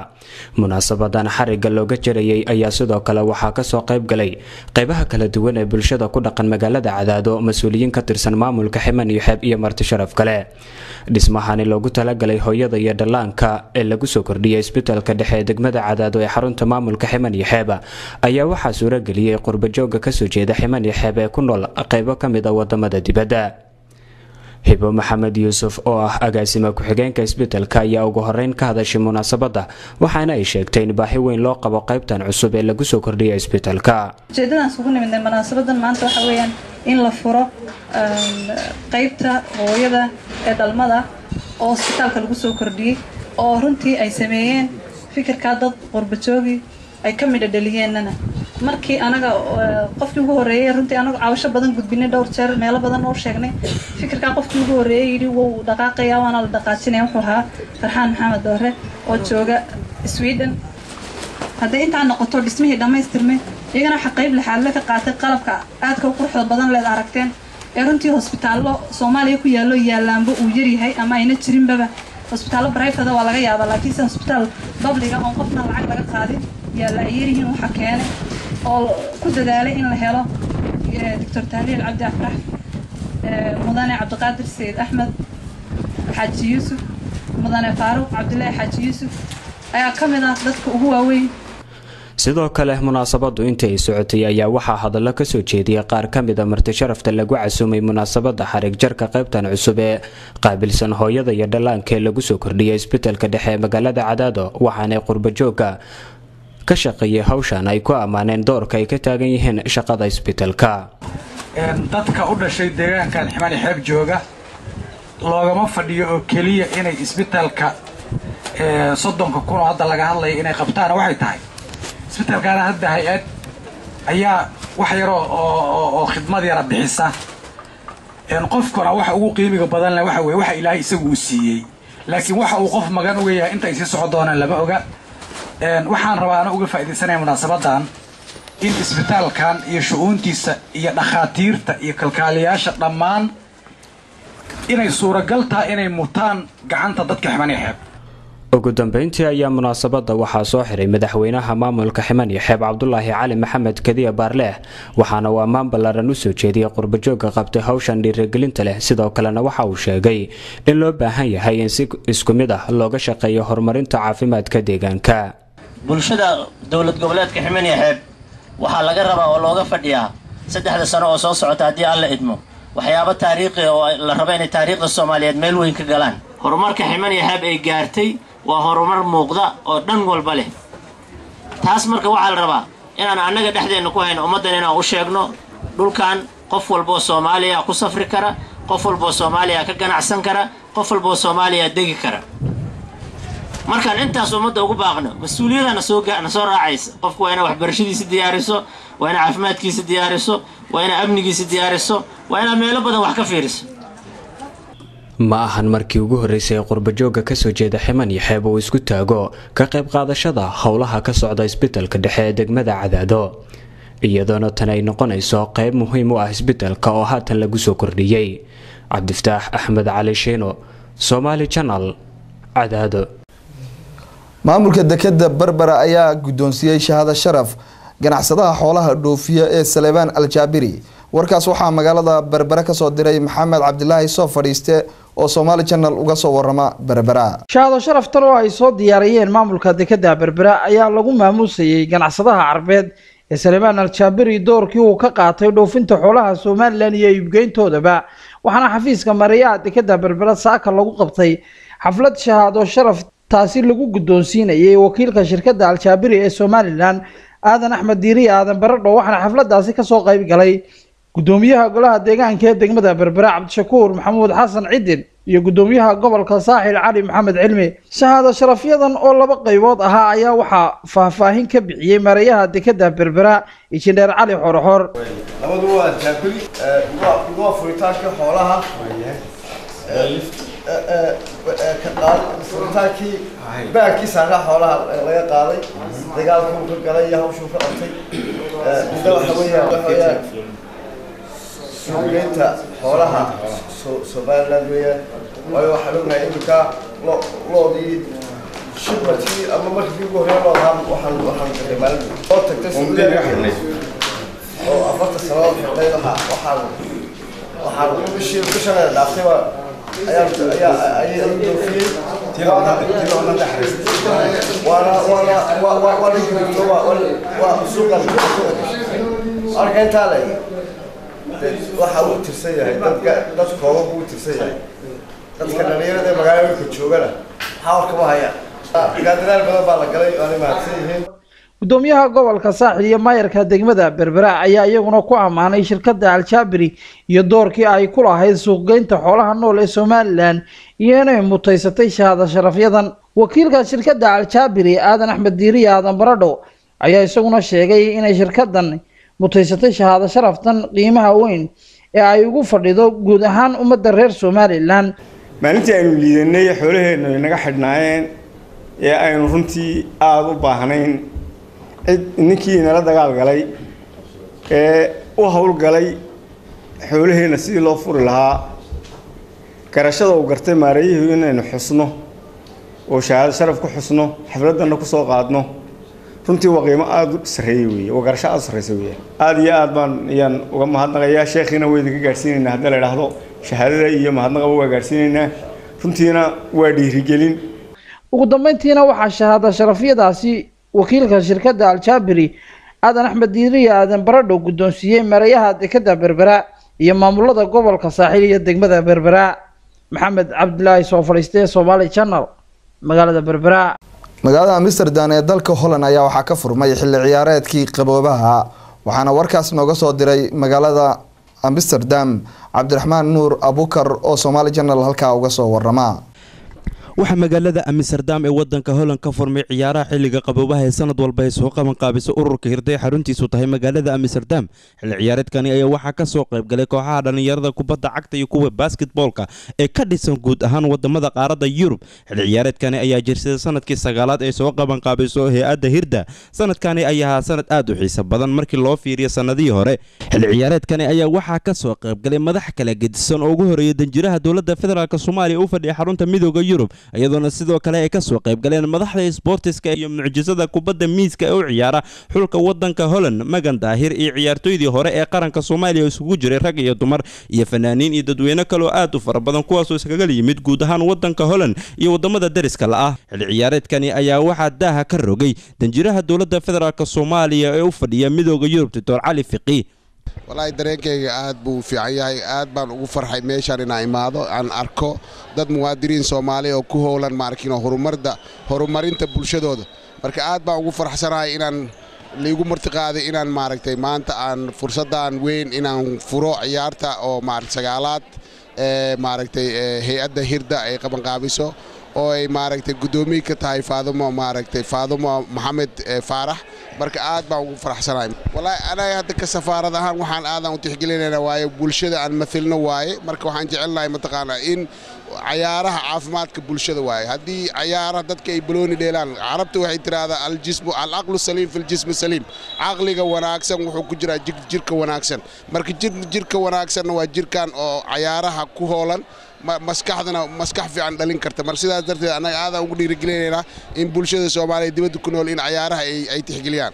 Munaasabadan xariga looga jarayay ayaa sidoo kale waxaa kasoo qayb galay qeybaha kala duwan ee bulshada ku dhaqan magaalada Cadaado, mas-uuliyiin ka tirsan maamulka Ximan iyo Xeeb iyo marti sharaf kale. Dhismahani loogu talagalay hooyada iyo dhallaanka ee lagu soo kordhiyay isbitalka dhexe ee degmada Cadaado ee xarunta maamulka Ximan iyo Xeeb ayaa waxaa suurageliyey qurbajooga kasoo jeeda Ximan iyo Xeeb ee ku nool qeybo ka mid a wadamada dibadda. Hibo Maxamed Yuusuf oo ah agaasima ku-xigeenka isbitalka ayaa ugu horeyn ka hadashay munaasabadda, waxaana ay sheegtay in baahi weyn loo qabo qaybtan cusub ee lagu soo kordhiyay isbitalka. Ujeeddadaan isugu nimidnay munaasabadan maanta waxa weeyaan in la furo qaybta hooyada ee dhalmada oo isbitaalka lagu soo kordhiyey, oo runtii ay sameeyeen fikirkaa dad qurbajoogi ay ka midha dhaliyeenana. Markii anaga qofkii ugu horreeyey, runtii anagu cabasho badan gudbinay, dhowr jeer meelo badan oo sheegnay fikirkaa, qofkii ugu horreeyey yidhi wuu dhaqaaqayaa waana la dhaqaajinaya wuxuu ahaa Farxaan Maxamed Doore oo jooga Sweden. Hadday intaa noqoto dhismihii dhammaystirmay, iyagana waxa qayb lixaadle ka qaatay qalabka aadka u quruxda badan leed aragteen ee runtii hosbitaallo Soomaaliya ku yaallo yaalaanba uu yaryahay ama ayna jirinbaba. Hosbitaallo private waa laga yaabaa, laakiinse hosbitaal public oon qofna lacag laga qaadin yaalla ay yaryihiin. Waxa keenay oo ku dadaalay in la helo Doctor Tahliil Cabdi Afrax, Mudane Cabdiqaadir Sayid Axmed Xaaji Yuusuf, Mudane Faaruq Cabdilaahi Xaaji Yuusuf ayaa ka mid ah dadka ugu waaweyn. Sidoo kale munaasabadu inta ay socotay ayaa waxaa hadallo kasoo jeediyay qaar ka mid a marti sharafta lagu casuumay munaasabada xarig jarka qaybtan cusub ee qaabilsan hooyada iyo dhallaanka ee lagu soo kordhiyay isbitalka dhexe ee magaalada Cadaado, waxaanay qurbajooga ka shaqeeyay hawshan ay ku ammaaneen doorka ay ka taagan yihiin shaqada isbitalka. Dadka u dhashay deegaankan Ximani Xeeb jooga loogama fadhiyo oo keliya inay isbitaalka 30,000 oo hadda laga hadlaya inay qabtaan. Waxay tahay isbitaalkaana hadda hay-ad ayaa wax yaroo oo khidmad yara bixisa. Qofkuna waxa ugu qiimiga badan leh waxa weye waxa Ilaahay isagu uu siiyey, laakiin waxa uu qof magan uga yahay inta ay sii socon doonaan lama oga. Waxaan rabaa ana uga faa'iidaysanaya munaasabadan in isbitaalkan iyo shu-uuntiisa iyo dhakhaatiirta iyo kalkaaliyaasha dhammaan inay suuragal tahay inay mutaan gacanta dadka Ximani Xeeb. Ugu dambeyntii ayaa munaasabada waxaa soo xiray madaxweynaha maamulka Ximan iyo Xeeb, Cabdulaahi Cali Maxamed Kadiya Baarleeh, waxaana uu ammaan ballaaran usoo jeediyey qurbajooga qabtay hawshan dhiirigelinta leh. Sidoo kalena waxa uu sheegay in loo baahan yahay in si isku mid ah looga shaqeeyo horumarinta caafimaadka deegaanka. Bulshada dowlad goboleedka Ximan iyo Xeeb waxaa laga rabaa oo looga fadhiyaa 3da sano oo soo socota, haddii Alla idmo, waxyaabo taariikhi oo la rabo inay taariikhda Soomaaliyeed meel weyn ka galaan. Horumarka Ximan iyo Xeeb ay gaartay waa horumar muuqda oo dhan walba leh. Taas marka waxaa la rabaa inaan annaga dhexdeenna ku hayno, ummaddan inaan u sheegno dhulkan qof walboo Soomaaliya ku safri kara, qof walboo Soomaaliya ka ganacsan kara, qof walboo Soomaaliya degi kara. Markaan intaas ummadda ugu baaqno, mas-uuliyadana soo na soo raacaysa. Qofku waa inaa waxbarashadiisa diyaariso, waa inaa caafimaadkiisa diyaariso, waa inaa amnigiisa diyaariso, waa inaa meelo badan wax ka fiiriso. Ma ahan markii ugu horreysay ee qurbajooga kasoo jeeda Ximan iyo Xeeb uu isku taago ka qayb qaadashada howlaha ka socda isbitalka dhexe ee degmada Cadaado. Iyadoona tan ay noqonayso qayb muhiim u ah isbitalka oo haatan lagu soo kordhiyey. Cabdifataax Axmed Cali Shiino, Somali Channel, Cadaado. Maamulka dekeda Berbera ayaa guddoonsiiyey shahaado sharaf ganacsadaha xoolaha dhoofiya ee Saleebaan Aljaabiri. Warkaas waxaa magaalada Berbera kasoo diray Maxamed Cabdilaahi Soo Fadhiiste oo Somaali Channel uga soo warama Berbera. Shahaado sharaftan oo ay soo diyaariyeen maamulka dekeda Berbera ayaa lagu maamuusayey ganacsadaha carbeed ee Saleebaan Aljaabiri doorkii uu ka qaatay dhoofinta xoolaha Somalilan iyo iibgeyntoodaba. Waxaana xafiiska mareeyaha dekeda Berbera saaka lagu qabtay xaflad shahaado sharaf taasi lagu guddoonsiinayay wakiilka shirkadda Aljaabiri ee Somalilan, Aadan Axmed Diiriye Aadan Baradho. Waxaana xafladaasi kasoo qayb galay gudoomiyaha golaha deegaanka ee degmada Berbera, Cabdishakuur Maxamuud Xasan Cidin, iyo gudoomiyaha gobolka Saaxil, Cali Maxamed Cilmi. Shahaado sharafyadan oo laba qaybood ahaa ayaa waxaa faahfaahin ka bixiyey mareeyaha dekeda Berbera, Injineer Cali Xorxor. Labadu waa Jaabiri, waa furitaanka xoolaha, furitaankii baankii saaraa xoolaha laga qaaday, dagaalkii uu ka galay iyo hawshuu ka qabtay. Midna waxa weeyaan suuqgeynta xoolaha Somaliland weeyaan, waayo waxaan ognahay iminka loodii shipmentkii ama markii ugu horreeya loodaha waxaan galay maalin oo tagtay Sacuudi oo 40 sanadood xidhay. Waxaan bishii bishan dhaaftay baa ayaa ayaa ayay doofiyey, waana waana waa waa waa waa waa suuqan arka intaa le waxa uu tirsan yahay dadka, dad kooban buu tirsan yahay. Dadka dhalinyarada ee magaalooyinka joogana maxaa kama hayaan. Dadaal badan baa la galay, waana mahadsan yihiin. Gudoomiyaha gobolka Saaxil iyo maayarka degmada Berbera ayaa iyaguna ku ammaanay shirkadda Aljaabiri iyo doorkii ay ku lahayd suuqgeynta xoolaha nool ee Somalilan iyo inay mutaysatay shahaado sharafyadan. Wakiilka shirkadda Aljaabiri, Aadan Axmed Diiriye Aadan Baradho, ayaa isaguna sheegay inay shirkaddan mutaysatay shahaado sharaftan qiimaha weyn ee ay ugu fadhido guud ahaan ummadda reer Somalilan. Maalintii aynu liidanay, xoolaheennu inaga xidhnaayeen ee aynu runtii aada u baahnayn, cid ninkii inala dagaal galay ee u howlgalay xoolaheenna sidii loo furi lahaa, garashada uu gartay maareeyihii inaynu xusno oo shahaado sharaf ku xusno, xafladdanna ku soo qaadno, runtii waa qiimo aada u sarreeyey weeye, waa garasho aada u sarreysa weeye. Aada iyo aad baan ayaan uga mahadnaqayaa. Sheekhiina waa idinka gaadhsiinaynaa haddii la idhaahdo, shahaadada iyo mahadnaqaba waa gaadhsiinaynaa, runtiina waa dhiirigelin. Ugu dambeyntiina waxaa shahaado sharafyadaasi wakiilka shirkadda Aljaabiri, Aadan Axmed Diiriye Aadan Baradho, guddoonsiiyey mareeyaha dekeda Berbera iyo maamulada gobolka Saaxiil iyo degmada Berbera. Maxamed Cabdilaahi Soo Fadhiistee, Somaali Channel, magaalada Berbera. Magaalada Amsterdam ee dalka Holland ayaa waxaa ka furmay xilli ciyaareedkii qaboobaha, waxaana warkaas nooga soo diray magaalada Amsterdam Cabdiraxmaan Nuur Abukar oo Somaali Channel halkaa uga soo warama. Waxaa magaalada Amsterdam ee wadanka Holland ka furmay ciyaaraha xilliga qaboobaha ee sanad walba ay soo qaban qaabiso ururka Hirday, xaruntiisu tahay magaalada Amsterdam. Xilli ciyaareedkani ayaa waxaa ka soo qayb galay kooxaha dhalinyarada kubadda cagta iyo kuwa basketballka ee ka dhisan guud ahaan wadamada qaaradda Yurub. Xilli ciyaareedkani ayaa jirsada sanadkii 9aad ee soo qaban qaabiso hay-adda Hirda. Sanadkani ayaa ahaa sanad aad u xiiso badan markii loo fiiriyo sanadihii hore. Xilli ciyaareedkani ayaa waxaa ka soo qayb galay madax kala gedisan oo ugu horeeyay danjiraha dowladda federaalk Soomaaliya u fadhiya xarunta Midooda Yurub, iyadoona sidoo kale ay ka soo qayb galeen madaxda sboortiska iyo mucjisada kubadda miiska ee u ciyaara xulka wadanka Holland, Magan Daahir, iyo ciyaartoydii hore ee qaranka Soomaaliya isugu jiray rag iyo dumar, iyo fanaaniin iyo dadweyne kaloo aad u fara badan, kuwaasoo iskaga yimid guud ahaan wadanka Holland iyo wadamada dariska la ah. Xilli ciyaareedkani ayaa waxaa daaha ka rogay danjiraha dowladda federaalk Soomaaliya ee u fadhiya Midooda Yurub, Doctor Cali Fiqi. Walaahi dareenkayga aad buu u fiican yahay, aad baan ugu farxay meeshaan inaan imaado, aan arko dad muwaadiniin Soomaaliya oo ku howlan maarkin horumarda horumarinta bulshadooda. Marka aad baan ugu farxsanahay inaan liigu martiqaaday inaan maaragtay maanta aan fursaddan weyn inaan furo ciyaarta oo maaragtay 9aad ee maaragtay hay-adda Hirda ay qabanqaabiso oo ay maaragtay guddoomiye ka tahay Faadumo, maaragtay Faadumo Maxamed Faarax. Marka aad baan ugu faraxsanahay. Wallaahi anaga hadda ka safaarad ahaan waxaan aadan u tixgelinaynaa, waayo bulshada aan mathilno waaye. Marka waxaan jecelnahay mataqaanaa in Cayaaraha caafimaadka bulshada waaye. Haddii cayaaraha dadka ay balooni dheelaan, Carabta waxay tidhaahdaa: "Aljismu alcaqlu saliim fi ljismi saliim." Caqliga wanaagsan wuxuu ku jiraa jirka wanaagsan. Marka jirka wanaagsanna waa jirkan oo cayaaraha ku hoolan, maskaxdana maskax fiican dhalin karta. Marka sidaas darteed annaga aadaan ugu dhiirigelinaynaa in bulshada Soomaaliya dibadda ku nool in cayaaraha ay tixgeliyaan.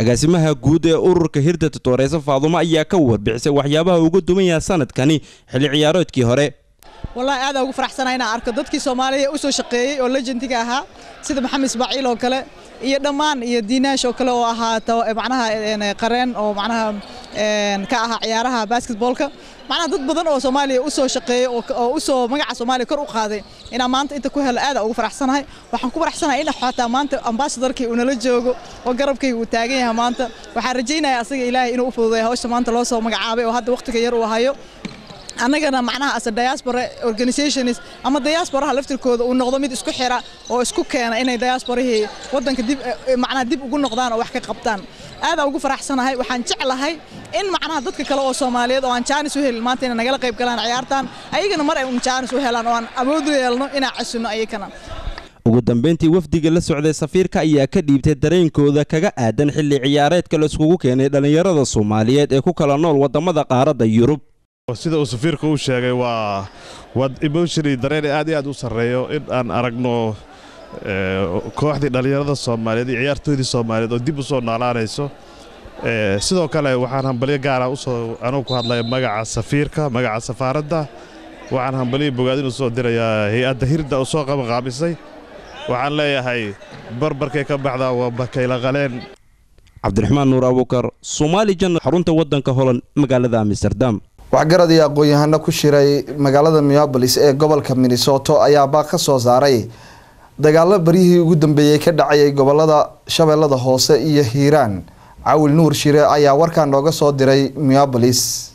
Agaasimaha guud ee ururka Hirda, Totoreysa Faadumo, ayaa ka warbixisay waxyaabaha uga duwan yahay sanadkani xilli ciyaareedkii hore. Wallahi aad ugu faraxsanahay inaan arko dadkii Soomaaliya u soo shaqeeyay oo legendiga ahaa, sida Maxamed Ismaaciil oo kale iyo dhammaan iyo Diinaash oo kale oo ahaa macnaha qareen oo macnaha ka ahaa ciyaaraha basketballka. Macnaha dad badan oo Soomaaliya u soo shaqeeyay oo u soo magaca Soomaaliya kor u qaaday inaan maanta inta ku helo aad ugu faraxsanahay. Waxaan ku faraxsanahay in xataa maanta ambassadorkii uu nala joogo oo garabkayga uu taagan yahay maanta. Waxaan rajaynayaa asaga Ilaahay inuu u fududeeyo hawsha maanta loo soo magacaabay oo hadda waqtiga yar uu hayo. Annagana macnaha as a diaspora organizations ama diasporaha laftirkooda uu noqdo mid isku xira oo isku keena inay diasporahii waddanka dib macnaha dib ugu noqdaan oo wax ka qabtaan. Aad ugu faraxsanahay. Waxaan jeclahay in macnaha dadka kale oo Soomaaliyeed oo aan jaanis u helin maanta inay nagala qayb galaan ciyaartan, ayagana mar ay un jaanis u helaan oo aan awood u yeelno inaan casino ayagana. Ugu dambeyntii, wafdiga la socday safiirka ayaa ka dhiibtay dareenkooda kaga aadan xilli ciyaareedka la iskugu keenay dhallinyarada Soomaaliyeed ee ku kala nool waddamada qaaradda Yurub. Sida uu safiirka uu sheegay, waa emotionally dareen aad iyo aad u sarreeyo in aan aragno kooxdii dhallinyarada Soomaaliyeed iyo ciyaartoydii Soomaaliyeed oo dib u soo noolaanayso. Sidoo kale waxaan hambalyo gaara usoo anugu ku hadlaya magaca safiirka, magaca safaaradda, waxaan hambalyo bogaadin u soo dirayaa hay-adda Hirda oo soo qabanqaabisay. Waxaan leeyahay barbarkay ka baxdaa waa bakayla qaleen. Cabdiraxmaan Nuur Abuukar, Somaali Channel, xarunta waddanka Holland, magaalada Amsterdam. Waxgarad iyo aqoon-yahano ku shiray magaalada Minneapolis ee gobolka Minnesota ayaa baaq ka soo saaray dagaalo baryihii ugu dambeeyey ka dhacayay gobolada Shabeellada Hoose iyo Hiiraan. Cawil Nuur Shire ayaa warkaa nooga soo diray Minneapolis.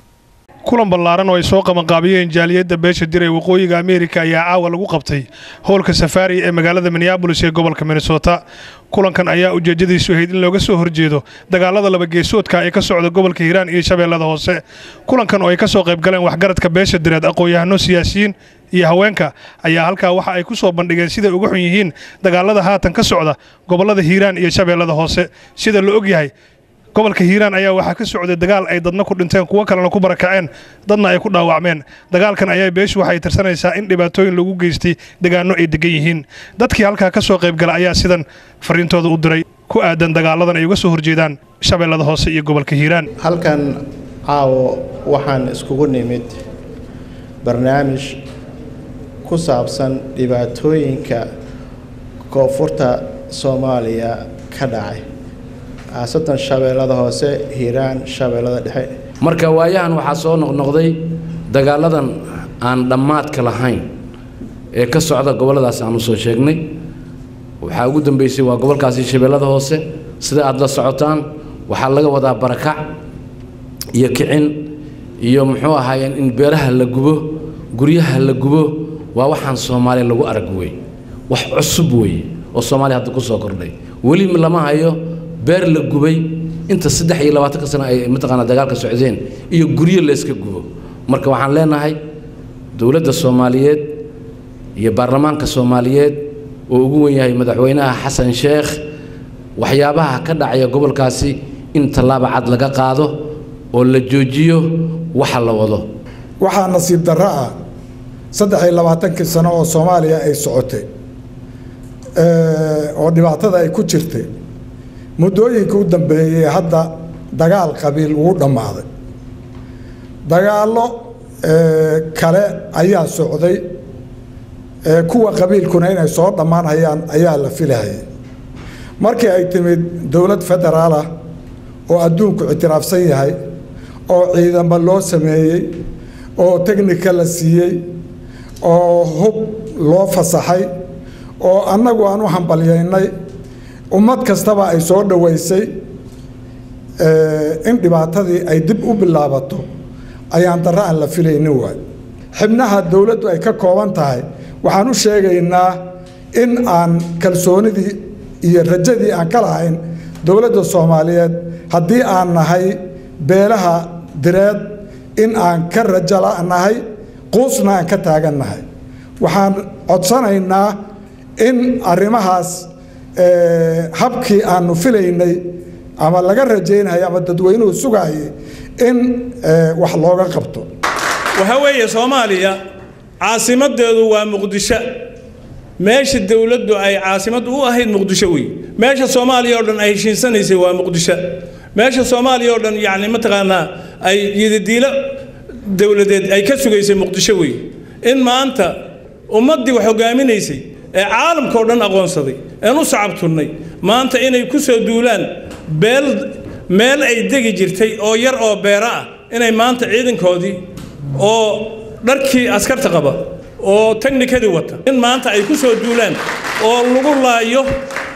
Kulan ballaaran oo ay soo qabanqaabiyeen jaaliyadda beesha Diray Waqooyiga Ameerika ayaa caawa lagu qabtay hoolka Safaari ee magaalada Minneapolis ee gobolka Minnesota. Kulankan ayaa ujeeddadiisu ahayd in looga soo horjeedo dagaalada laba geesoodka ee ka socda gobolka Hiiraan iyo Shabeellada Hoose. Kulankan oo ay ka soo qayb galeen waxgaradka beesha Direed, aqoon-yahano, siyaasiyiin iyo haweenka ayaa halkaa waxa ay ku soo bandhigeen siday uga xun yihiin dagaalada haatan ka socda gobollada Hiiraan iyo Shabeellada Hoose. Sida la ogyahay, gobolka Hiiraan ayaa waxaa ka socday dagaal ay dadna ku dhinteen, kuwo kalena ku barakaceen, dadna ay ku dhaawacmeen. Dagaalkan ayaa beeshu waxay tirsanaysaa in dhibaatooyin lagu geystay degaano ay degan yihiin. Dadkii halkaa ka soo qaybgala ayaa sidan fariintooda u diray ku aadan dagaaladan ay uga soo horjeedaan Shabeellada Hoose iyo gobolka Hiiraan. Halkan caawo waxaan iskugu nimid barnaamij ku saabsan dhibaatooyinka koonfurta Soomaaliya ka dhacay, khaasatan Shabeellada Hoose, Hiiraan, Shabeellada Dhexe. Marka waayahan waxaa soo noqnoqday dagaaladan aan dhammaadka lahayn ee ka socda gobolladaas aan usoo sheegnay. Waxaa ugu dambeysay waa gobolkaasi Shabeellada Hoose. Sida aada la socotaan, waxaa laga wadaa barakac iyo kicin iyo muxuu ahaayeen in beeraha la gubo, guryaha la gubo. Waa waxaan Soomaaliya lagu arag wey, wax cusub weeye oo Soomaaliya hadda ku soo kordhay. Weli lama hayo beer la gubay inta 23-ka sano ay mataqaanaa dagaalka socdeen iyo guryo la iska gubo. Marka waxaan leenahay dowladda Soomaaliyeed iyo baarlamaanka Soomaaliyeed oo ugu wen yahay madaxweynaha Xasan Sheekh, waxyaabaha ka dhacaya gobolkaasi in tallaabo cad laga qaado oo la joojiyo waxa la wado. Waxaa nasiib darro ah 23-kii sano oo Soomaaliya ay socotay oo dhibaatada ay ku jirtay, muddooyinka u dambeeyey hadda dagaal qabiil ugu dhammaaday, dagaallo kale ayaa socday. Kuwa qabiilkuna inay soo dhammaanhayaan ayaa la filahayay. Markii ay timid dowlad federaal ah oo adduunku ictiraafsan yahay oo ciidamo loo sameeyey oo technical la siiyey oo hub loo fasaxay oo annagu aan u hambalyaynay, ummad kastaba ay soo dhoweysay, in dhibaatadii ay dib u bilaabato ayaan darro aan la filaynin waay. Xibnaha dowladdu ay ka kooban tahay waxaan u sheegaynaa in aan kalsoonidii iyo rajadii aan ka lahayn dowladda Soomaaliyeed, haddii aan nahay beelaha Direed, in aan ka rajo la'nahay, quusna aan ka taagannahay. Waxaan codsanaynaa in arrimahaas habkii aanu filaynay ama laga rajaynaya ama dadweynuhu sugayay in wax looga qabto. Waxaa weeye, Soomaaliya caasimadeedu waa Muqdisho. Meesha dowladdu ay caasimaddu u ahayd Muqdisho wey. Meesha Soomaaliya oo dhan ay heshiinsanaysay waa Muqdisho. Meesha Soomaaliya oo dhan, yacni, mataqaanaa, ay yidadiilo dowladeed ay ka sugaysay Muqdisho wey. In maanta ummaddii wax hogaaminaysay ee caalamka oo dhan aqoonsaday een u sacabtunnay maanta inay ku soo duulaan beel meel ay degi jirtay oo yar oo beera ah, inay maanta ciidankoodii oo dharkii askarta qaba oo teknikadii wata in maanta ay ku soo duulaan oo lagu laayo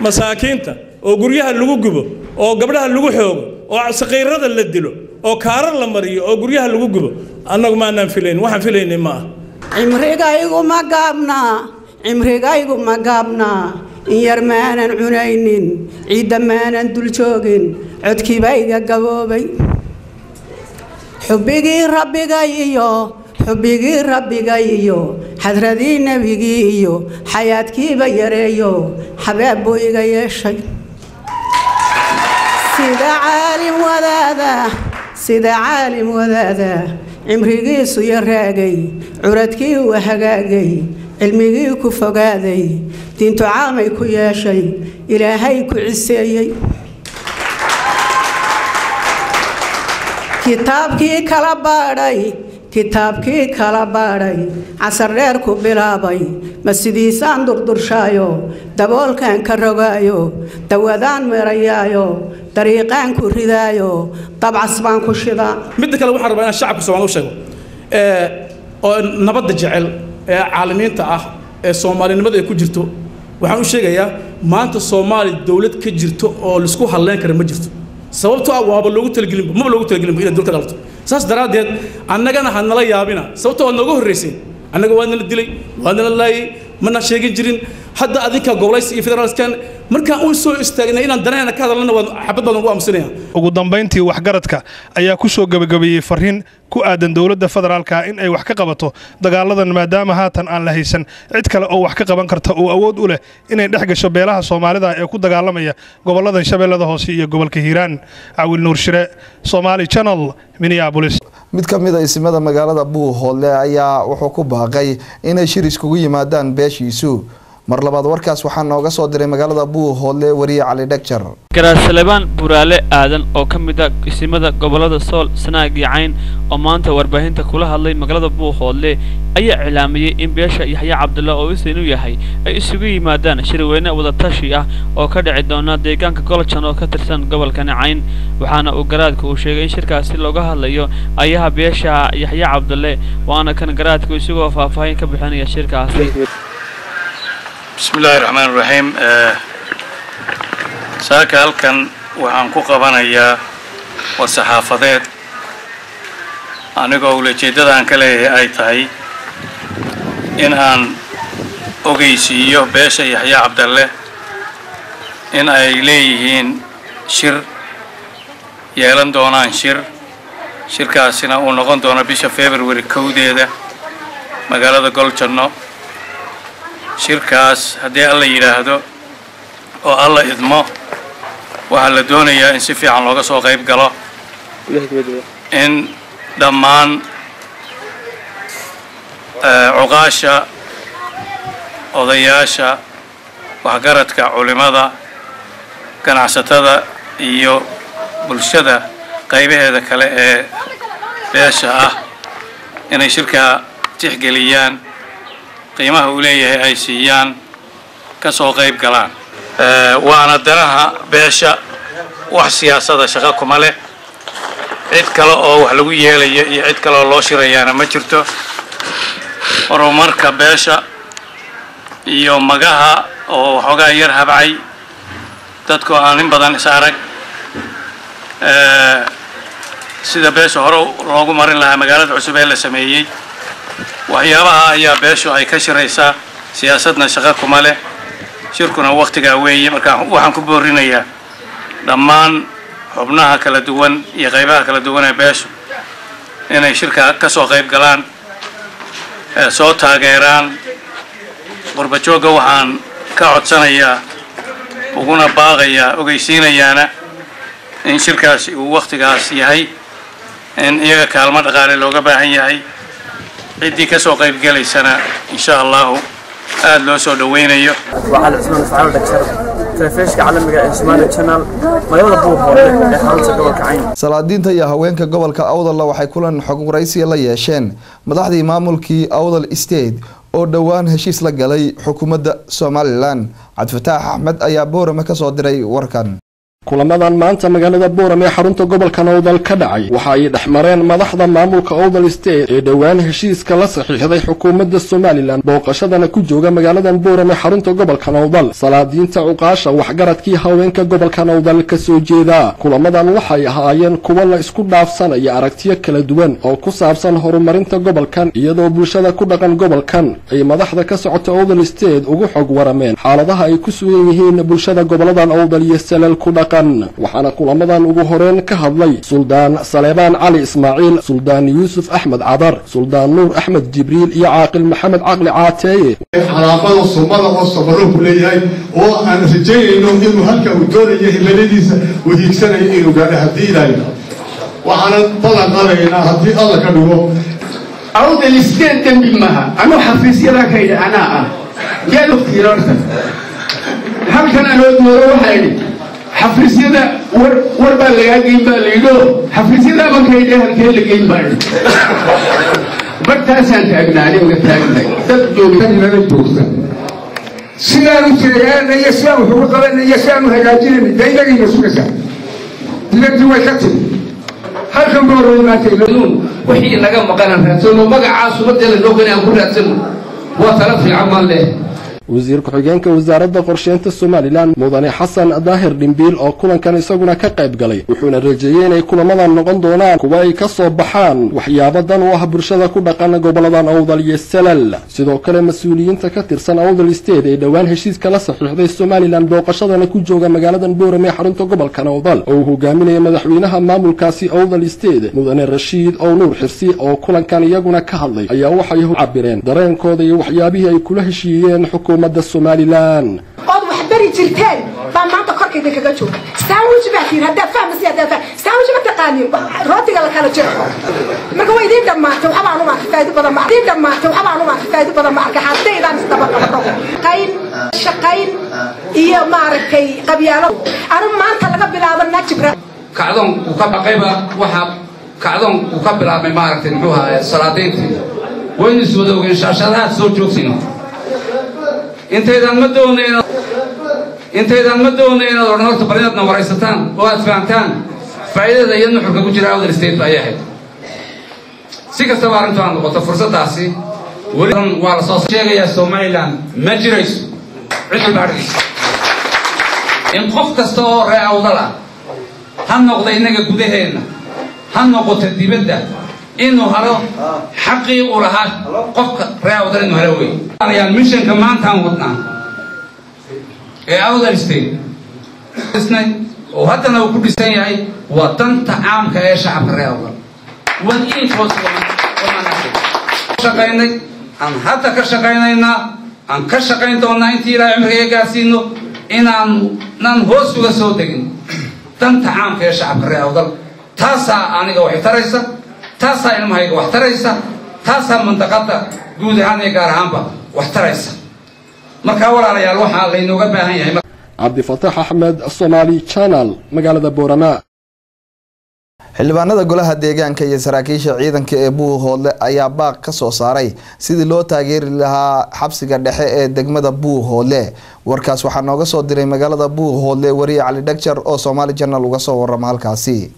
masaakiinta oo guryaha lagu gubo oo gabdhaha lagu xoogo oo saqiirada la dilo oo kaarar la mariyo oo guryaha lagu gubo, annagu maanaan filayn. Waxaan filaynay ma ah. Cimrigaygu ma gaabnaa, cimrigaygu ma gaabnaa. In yar maanan cunaynin, ciidda maanan dul joogin, codkiiba iga gaboobay. Xubbigii rabbigay iyo xubbigii rabbigay iyo xadradii nebigii iyo xayaadkiiba yareeyo, xabeeb buu iga yeeshay. Sida caalim wadaada, sida caalim wadaada, cimrigiisu yaraagay, curadkii uu hagaagay, cilmigii ku fogaaday, diintu caamay ku yeeshay, Ilaahay ku ciseeyey, kitaabkii kala baadhay, kitaabkii kala baadhay, casar dheer ku bilaabay, ma sidiisaan durdurshaayo, daboolkaan ka rogaayo, dawadaan mirayaayo, dariiqaan ku ridaayo, dabcas baan ku shidaa. Midda kale, waxaan rabaa inaan shacabka Soomaaliya u sheego oo nabadda jecel ee caalamiinta ah ee soomaalinimada ay ku jirto, waxaan u sheegayaa maanta Soomaali dowlad ka jirto oo laisku halleyn kara ma jirto, sababtoo ah waaba loogu talagelinba, maba loogu talagelinba inaad dowlad ka dhalato. Saas daraaddeed annagana ha nala yaabina, sababtoo waad nooga horreyseen. Annaga waa nala dilay, waa nala laayay, mana sheegin jirin. Hadda adinka gobolaysi iyo federaalskan markaan u soo istaagnay inaan danahena ka hadalna, waa xabad baan ugu aamusinaya. Ugu dambayntii, waxgaradka ayaa ku soo gebagabeeyey fariin ku aadan dowladda federaalka in ay wax ka qabato dagaaladan, maadaama haatan aan la haysan cid kale oo wax ka qaban karta oo awood u leh inay dhex gasho beelaha Soomaalida ee ku dagaalamaya gobolladan Shabeellada Hoose iyo gobolka Hiiraan. Cawil Nuur Shire, Somali Channel, Minneapolis. Mid ka mid a isimada magaalada Buuhoodle ayaa wuxuu ku baaqay inay shir iskugu yimaadaan beeshiisu. Mar labaad warkaas waxaa nooga soo diray magaalada Buuhoodle wariye Cali Dhegjar. Garaad Salebaan Buraale Aadan oo ka mid ah isimada gobollada Sool, Sanaag iyo Cayn oo maanta warbaahinta kula hadlay magaalada Buuhoodle ayaa iclaamiyey in beesha Yaxya Cabdulla oo isin u yahay ay isugu yimaadaan shirweyne wadatashi ah oo ka dhici doona deegaanka Golojan oo ka tirsan gobolkani Cayn. Waxaana uu garaadka uu sheegay in shirkaasi looga hadlayo ayaha beesha Yaxya Cabdulle. Waana kan garaadku isagoo faahfaahin ka bixinaya shirkaasi. Bismi illaahi raxmaan raxiim. Saaka halkan waxaan ku qabanayaa war-saxaafadeed, anigoo ulajeeddada aan ka leeyahay ay tahay in aan ogeysiiyo beesha Yaxya Cabdalle in ay leeyihiin shir, yeelan doonaan shir, shirkaasina uu noqon doono bisha February 1deeda magaalada Goljanno. Shirkaas, haddii Alla yidhaahdo oo Alla idmo, waxaa la doonayaa in si fiican looga soo qayb galo, in dhammaan cuqaasha, odayaasha, waxgaradka, culimada, ganacsatada iyo bulshada qaybaheeda kale ee beesha ah inay shirkaa tixgeliyaan, qiimaha uu leeyahay ay siiyaan, ka soo qayb galaan. Waana danaha beesha, wax siyaasada shaqo kuma leh. Cid kale oo wax lagu yeelayo iyo cid kale oo loo shirayaana ma jirto. Horumarka beesha iyo magaha oo waxoogaa yar habcay, dadku aan in badan is arag, sida beesha hore loogu marin lahaa magaalada cusub ee la sameeyey, waxyaabaha ayaa beeshu ay ka shiraysaa. Siyaasadna shaqo kuma leh. Shirkuna waktigaa weeye. Marka waxaan ku boorinayaa dhammaan xubnaha kala duwan iyo qaybaha kala duwan ee beeshu inay shirka ka soo qayb galaan, soo taageeraan. Qurbajoogga waxaan ka codsanayaa, uguna baaqayaa, ogeysiinayaana in shirkaasi uu wakhtigaas yahay, in iyaga kaalmo dhaqaale looga baahan yahay. Ciddii ka soo qaybgelaysana, insha Allahu, aada loo soo dhoweynayo. Waa Cali Cusmaan Iscaal Dhagjar, telefishinka caalamiga ee Somali Channel, magaalada Buuhoodle ee xarunta gobolka Cayn. Salaadiinta iyo haweenka gobolka Awdalla waxay kulan xog waraysiya la yeesheen madaxdii maamulkii Awdal State oo dhowaan heshiis la galay xukuumadda Somalilan. Cabdifataax Axmed ayaa Boorame kasoo diray warkan. Kulamadan maanta magaalada Boorame ee xarunta gobolka Awdal ka dhacay waxa ay dhexmareen madaxda maamulka Awdal State ee dhowaan heshiiska la saxiixday xukuumadda Somalilan, booqashadana ku jooga magaaladan Boorame xarunta gobolka Awdal, salaadiinta, cuqaasha, waxgaradkii, haweenka gobolka Awdal ka soo jeeda. Kulamadan waxay ahaayeen kuwo la isku dhaafsanaya aragtiyo kala duwan oo ku saabsan horumarinta gobolkan, iyadoo bulshada ku dhaqan gobolkan ay madaxda ka socota Awdal State ugu xog warameen xaaladaha ay ku sugan yihiin bulshada goboladan Awdal iyo Salal ku dhaqan. Waxaana kulamadan ugu horeen ka hadlay Suldaan Saleebaan Cali Ismaaciil, Suldaan Yuusuf Axmed Cadar, Suldaan Nuur Axmed Jibriil iyo Caaqil Maxamed Caqli Caateeye. Calaamada sumada oo samaroonku leeyahay oo aan rajaynayno inuu halka uu doonayo, himiladiisa uu hiigsanayo, inuu gaadho haddii Ilaahay. Waxaanan ballan qadaynaa haddii Alla ka dhigo. Awdal State dembi maaha. Anuu xafiisyadaa ka yidhi anaa ah yaa ogtihiin horta halkan anoo dooro. Waxaa idhi xafiisyada war war baa lagaa geyn baa layidhi, oo xafiisyada marka yidhi halkee la geyn baa idhi. Bartaasaan taagnaa, aniga taagnahay dad joognala joogta. Sidaanu sheegaanaya, sidaan wax uga qabanaya, sidaanu hagaajinayna, dee inagayna sugaysaa. Dibadii way ka timi halkan Boorwey maanta. Wixii naga maqanan raadsano, magacaa sumadee lanoo keenay aan ku raadsano, waa tala fiican baan leh. Wasiir ku-xigeenka wasaaradda qorsheynta Somalilan, Mudane Xasan Daahir Dhimbiil, oo kulankan isaguna ka qayb galay, wuxuuna rajeeyey inay kulamadan noqon doonaan kuwa ay ka soo baxaan waxyaabo dan u ah bulshada ku dhaqan goboladan Awdal iyo Salal. Sidoo kale mas-uuliyiinta ka tirsan Awdal State ee dhowaan heshiiska la saxiixday Somalilan, booqashadana ku jooga magaaladan Boorame ee xarunta gobolkan Awdal, oo uu hogaaminaya madaxweynaha maamulkaasi Awdal State, Mudane Rashiid oo Nuur Xirsi, oo kulankan iyaguna ka hadlay, ayaa waxay cabireen dareenkooda iyo waxyaabihii ay kula heshiiyeen xukuumadda Somalilan. Ood wax bari jirteen baa maanta korka idinkaga jooga. Sandwich baa tiiri, haddaa fahmasi, haddaa fah sandwich ma taqaanin, rootiga la kala jeexo. Marka way idiin dhammaatay. Waxbaan u arka faa'iido badan ma idiin dhammaatay. Waxbaan u arka faa'iido badan ma arka haddaydaan isdaba qabano, qayn shaqayn iyo maaragtay qabyaalo. Anu maanta laga bilaabo najibra. Kacdoon uu ka baqayba, waxaa kacdoon uu ka bilaabmay, maaragtay, muxuu ahaa, salaadayntii waynu is wada ogeen. Shaashadahaad soo joogsin intaydan ma doonay inaad odhan horta bal inaadna waraysataan oo aad fahamtaan faa'iidada iyo nuxurka ku jira Awdal State ba ayay ahayd. Si kastaba arrintu ha noqoto, fursaddaasi weli waa la soo sheegayaa. Somaliland ma jirayso, cid walba hadhayso in qof kasta oo ree Awdal ah, ha noqda innaga gudaheenna, ha noqoto dibadda, inuu helo xaqii uu lahaa. Qofka ree Awdal inuu helo wey ayaan missionka maantaan wadnaa ee Awdal State dhisnay, oo haddana uu ku dhisan yahay, waa danta caamka ee shacabka ree Awdal. Waan intoos shaqaynay, aan hadda ka shaqaynaynaa, aan ka shaqayn doonaa intii Ilaahay cimriga gaarsiino, inaan nan hoos uga soo degin danta caamka ee shacabka ree Awdal. Taasaa aniga waxay taraysa, taasaa ilmahayga wax taraysa, taasaa mandaqada guud ahaan iyo gaar ahaanba wax taraysa. Marka walaalayaal, waxaa laynooga baahan yahay. Cabdifataax Axmed, Somaali Channel, magaalada Boorama. Xildhibaanada golaha deegaanka iyo saraakiisha ciidanka ee Buuhoodle ayaa baaq ka soo saaray sidii loo taageeri lahaa xabsiga dhexe ee degmada Buuhoodle. Warkaas waxaa nooga soo diray magaalada Buuhoodle wariye Cali Dhagjar oo Somaali Channel uga soo warama halkaasi.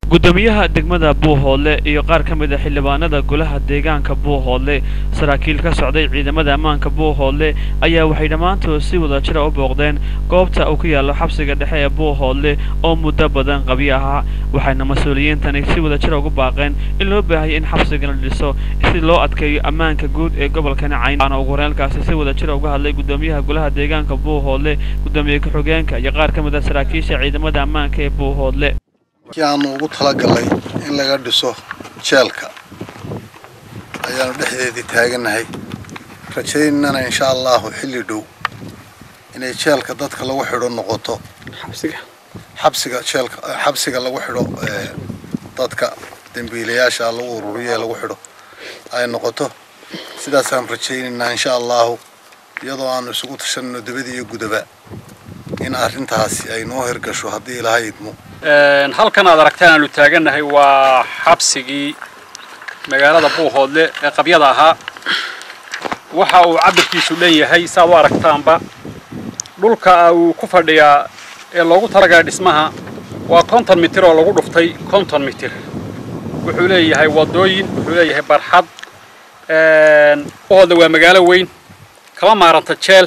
Gudoomiyaha degmada Buuhoodle iyo qaar ka mid a xildhibaanada golaha deegaanka Buuhoodle, saraakiil ka socday ciidamada ammaanka Buuhoodle, ayaa waxay dhammaantood si wada jira u booqdeen goobta uu ku yaallo xabsiga dhexe ee Buuhoodle oo muddo badan qabyo ahaa. Waxayna mas-uuliyiintani si wada jira ugu baaqeen in loo baahaya in xabsigan la dhiso si loo adkeeyo ammaanka guud ee gobolkani Cayn. Waxaana ugu horreynkaasi si wada jira uga hadlay gudoomiyaha golaha deegaanka Buuhoodle, gudoomiye ku-xigeenka iyo qaar ka mid a saraakiisha ciidamada ammaanka ee Buuhoodle. Kii aanu ugu talagalnay in laga dhiso jeelka ayaanu dhexdeedii taagannahay. Rajaynana insha Allahu xilli dhow inay jeelka dadka lagu xidho noqoto xabsiga jeelka xabsiga lagu xidho dadka dembiilayaasha lagu ururiyo lagu xidho ay noqoto. Sidaasaan rajaynaynaa insha Allahu, iyadoo aanu isugu tashanno dibadda iyo gudaba in arrintaasi ay noo hirgasho haddii Ilaahay idmo. Halkan aad aragtaan aanu taagannahay waa xabsigii magaalada Buuhoodle ee qabyada ahaa. Waxa uu cabirkiisu leeyahay saa u aragtaanba dhulka uu ku fadhiyaa ee loogu talagalay dhismaha waa 50 mitir oo lagu dhuftay 50 mitir. Wuxuu leeyahay wadooyin, wuxuu leeyahay barxad. Buuhoodle waa magaalo weyn, kama maaranta jeel.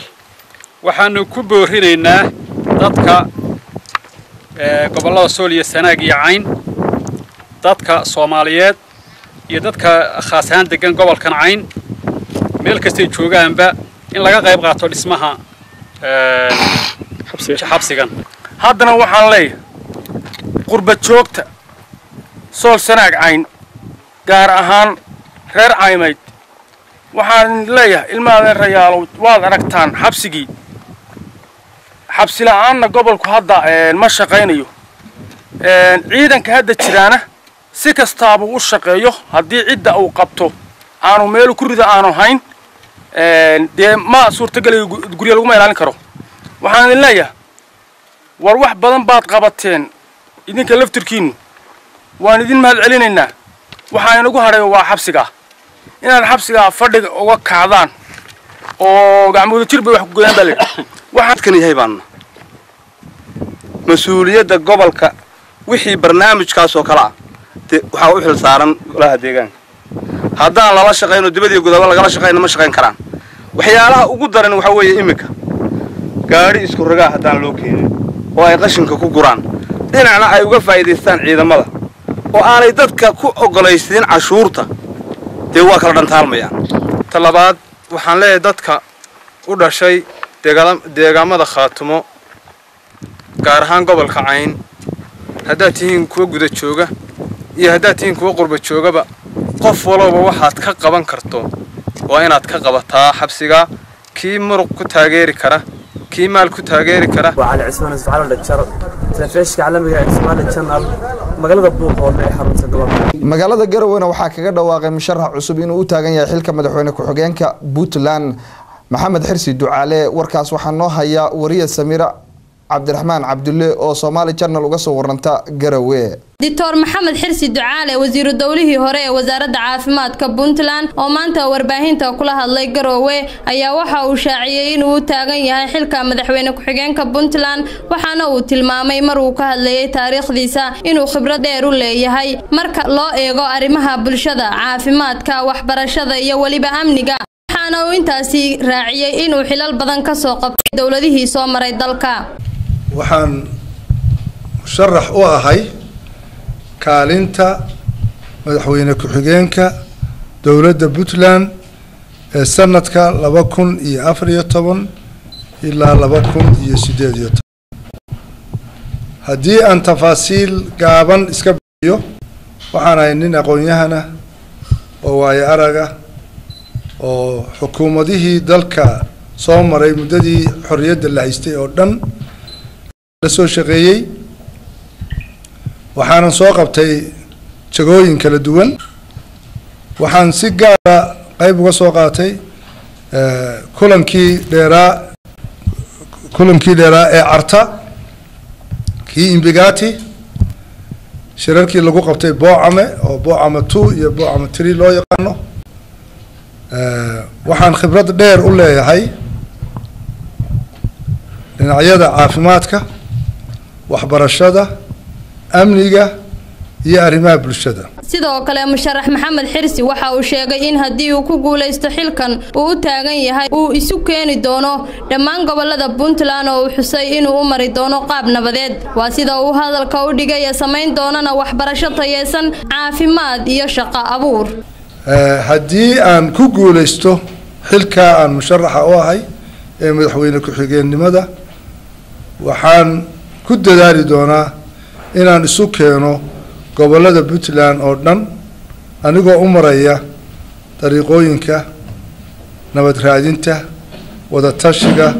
Waxaanu ku boorinaynaa dadka gobollada Sool iyo Sanaag iyo Cayn, dadka Soomaaliyeed iyo dadka khaas ahaan degan gobolkan Cayn, meel kastay joogaanba in laga qayb qaato dhismaha xabsigan. Haddana waxaan leeyahay qurba joogta Sool Sanaag Cayn, gaar ahaan reer Caymayd, waxaan leeyahay ilmaha reeyaalow waad aragtaan xabsigii. Xabsi la'aanna gobolku hadda ma shaqaynayo. Ciidanka hadda jiraana si kastaaba u shaqeeyo, haddii cidda uu qabto aanu meel ku rido aanu hayn, dee ma suurtagelayo, guryo laguma ilaalin karo. Waxaan idin leeyahay war wax badan baad qabateen idinka laftirkiinnu, waan idin mahad celinaynaa. Waxaa inagu hadhay waa xabsigaa, inaad xabsigaa fadhiga uga kacdaan oo gacmooda jir bay wax ku goyaan baa layidhi. Waxaan yahay baanna mas-uuliyadda gobolka wixii barnaamijkaas oo kale ah waxaa u xil saaran golaha deegaanka. Haddaan lala shaqayno dibad iyo gudaba lagala shaqayno ma shaqayn karaan. Waxyaalaha ugu daran waxaa weeye iminka gaadhi isku ragaa haddaan loo keenin oo ay qashinka ku guraan, dhinacna ay uga faa'iidaystaan ciidamada oo aanay dadka ku ogolaysiin cashuurta, dee waa kala dhantaalmayaan. Talabaad waxaan leeyahay dadka u dhashay deegaamada Khaatumo, gaar ahaan gobolka Cayn, haddaad tihiin kuwa guda jooga iyo haddaad tihiin kuwa qurba joogaba, qof walowba waxaad ka qaban karto waa inaad ka qabataa xabsiga. Kii muruq ku taageeri kara, kii maal ku taageeri kara. Waa Cali Cismaan Isfaxal Dhagjar, telefishinka caalamiga ee Somali Channel, magaalada Buuhoodle ee xarunta gobolka. Magaalada Garoweena waxaa kaga dhawaaqay musharax cusub inuu u taagan yahay xilka madaxweyne ku-xigeenka Puntland, Maxamed Xirsi Ducaale. Warkaas waxaa noo haya wariye Samiira Cabdiraxmaan Cabdulle oo Somali Channel uga soo waranta Garowe. Doctor Maxamed Xirsi Ducaale, wasiiru dowlihii hore ee wasaaradda caafimaadka Puntland oo maanta warbaahinta kula hadlay Garowe, ayaa waxa uu shaaciyay inuu u taagan yahay xilka madaxweyne ku-xigeenka Puntland. Waxaana uu tilmaamay mar uu ka hadlayay taariikhdiisa inuu khibrad dheer u leeyahay marka loo eego arrimaha bulshada, caafimaadka, waxbarashada iyo weliba amniga. Waxaana uu intaasi raaciyay inuu xilal badan ka soo qabtay dowladihii soo maray dalka. Waxaan musharax u ahay kaalinta madaxweyne ku-xigeenka dowladda Puntland ee sanadka 2014 ilaa 2018. Haddii aan tafaasiil gaaban iska bixiyo, waxaan ahay nin aqoon-yahana oo waayo araga oo xukuumadihii dalka soo maray muddadii xorriyadda la haystay oo dhan la soo shaqeeyey. Waxaanan soo qabtay jagooyin kala duwan. Waxaan si gaara qayb uga soo qaatay kulankii dheeraa ee Carta, kii Imbigati, shirarkii lagu qabtay Boocame oo Boocame 2 iyo Boocame 3 loo yaqaano. Waxaan khibrad dheer u leeyahay dhinacyada caafimaadka, waxbarashada, amniga iyo arrimaha bulshada. Sidoo kale musharax Maxamed Xirsi waxa uu sheegay in haddii uu ku guulaysto xilkan uu u taagan yahay uu isu keeni doono dhammaan gobolada Puntland, oo uu xusay inuu u mari doono qaab nabadeed, waa sida uu hadalka u dhigay, samayn doonana waxbarasho tayeysan, caafimaad iyo shaqo abuur. Haddii aan ku guulaysto xilkaa aan musharaxa u ahay ee madaxweyne ku-xigeennimada, waxaan ku dadaali doonaa inaan isu keeno gobollada Puntland oo dhan, anigoo u maraya dariiqooyinka Nabad raadinta, wadatashiga,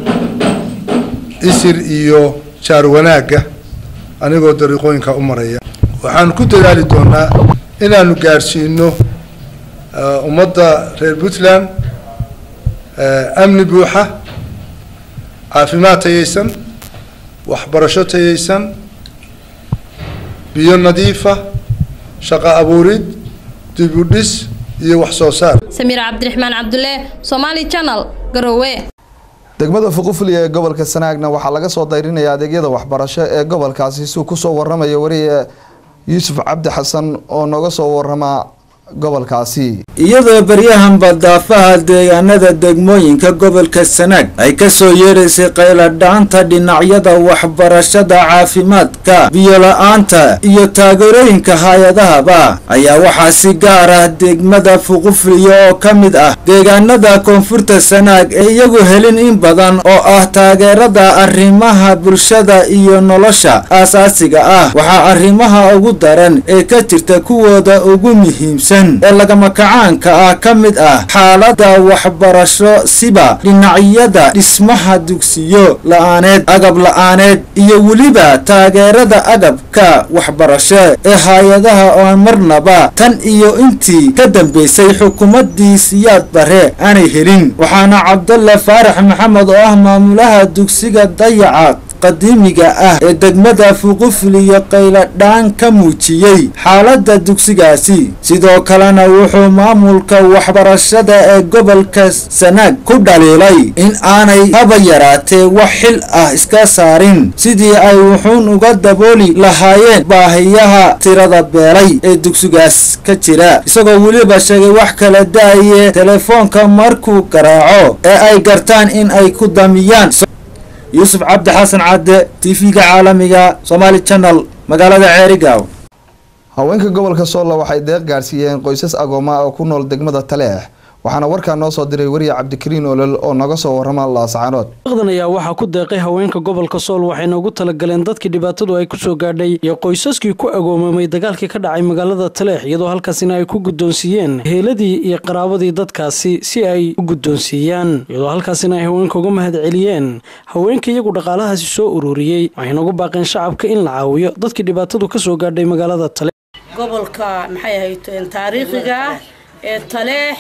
isir iyo jaar wanaagga, anigoo dariiqooyinka u maraya, waxaanu ku dadaali doonaa inaanu gaadhsiino ummadda reer Puntland amni buuxa, caafimaad tayeysan, waxbarasho tayeysan, biyo nadiifa, shaqo abuurid, dib u dhis iyo wax soo saar. Samiir Cabdiraxmaan Cabdulle, Somali Channel, Garowe. Degmada Fuqufli ee gobolka Sanaagna waxaa laga soo dayrinaya adeegyada waxbarasho ee gobolkaasi, suu kusoo waramaya wariye Yuusuf Cabdi Xasan oo nooga soo warama gobolkaasi. Iyadoo baryahanba daafaha deegaanada degmooyinka gobolka Sanaag ay ka soo yeeraysay qayladhaanta dhinacyada waxbarashada, caafimaadka, biyo-la-aanta iyo taageerooyinka hay-adahaba, ayaa waxaa si gaar ah degmada Fuqufliyo oo ka mid ah deegaanada koonfurta Sanaag ee iyagu helin in badan oo ah taageerada arrimaha bulshada iyo nolosha aasaasiga ah. Waxaa arrimaha ugu daran ee ka jirta kuwooda ugu muhiimsan ee lagama kacaanka ah ka mid ah xaaladda waxbarasho, siba dhinacyada dhismaha dugsiyo la-aaneed, agab la-aaneed iyo weliba taageerada agabka waxbarasho ee hay-adaha oo aan marnaba tan iyo intii ka dambeysay xukuumaddii Siyaad Bare aanay helin. Waxaana Cabdalle Faarax Maxamed oo ah maamulaha dugsiga Dayaca qadiimiga ah ee degmada Fuqufliyo qayladhaan ka muujiyey xaaladda dugsigaasi. Sidoo kalena wuxuu maamulka waxbarashada ee gobolka Sanaag ku dhaliilay in aanay haba yaraatee wax xil ah iska saarin sidii ay wuxuun uga dabooli lahaayeen baahiyaha tirada beelay ee dugsigaas ka jira, isagoo weliba sheegay wax kala daaye telefoonka markuu garaaco ee ay gartaan in ay ku damiyaan. Yuusuf Cabdi Xasan Cadde, TV-ga caalamiga Somali Channel, magaalada Ceerigaw. Haweenka gobolka Solla waxay deeq gaarsiiyeen qoysas agooma oo ku nool degmada Taleex, waxaana warkaa noo soo diray wariye Cabdikariin Olol oo naga soo warama Laascaanood. Deeqdan ayaa waxaa ku deeqay haweenka gobolka Sool, waxayna ugu talagaleen dadkii dhibaatadu ay kusoo gaadhay iyo qoysaskii ku agoomamay dagaalkii ka dhacay magaalada Taleex, iyadoo halkaasina ay ku guddoonsiiyeen heeladii iyo qaraabadii dadkaasi si ay u guddoonsiiyaan, iyadoo halkaasina ay haweenka uga mahad celiyeen haweenka iyagu dhaqaalahaasi soo ururiyey. Waxayna ugu baaqeen shacabka in la caawiyo dadkii dhibaatadu kasoo gaadhay magaalada Taleex. Gobolka maxay ahayd taariikhiga ah ee Taleex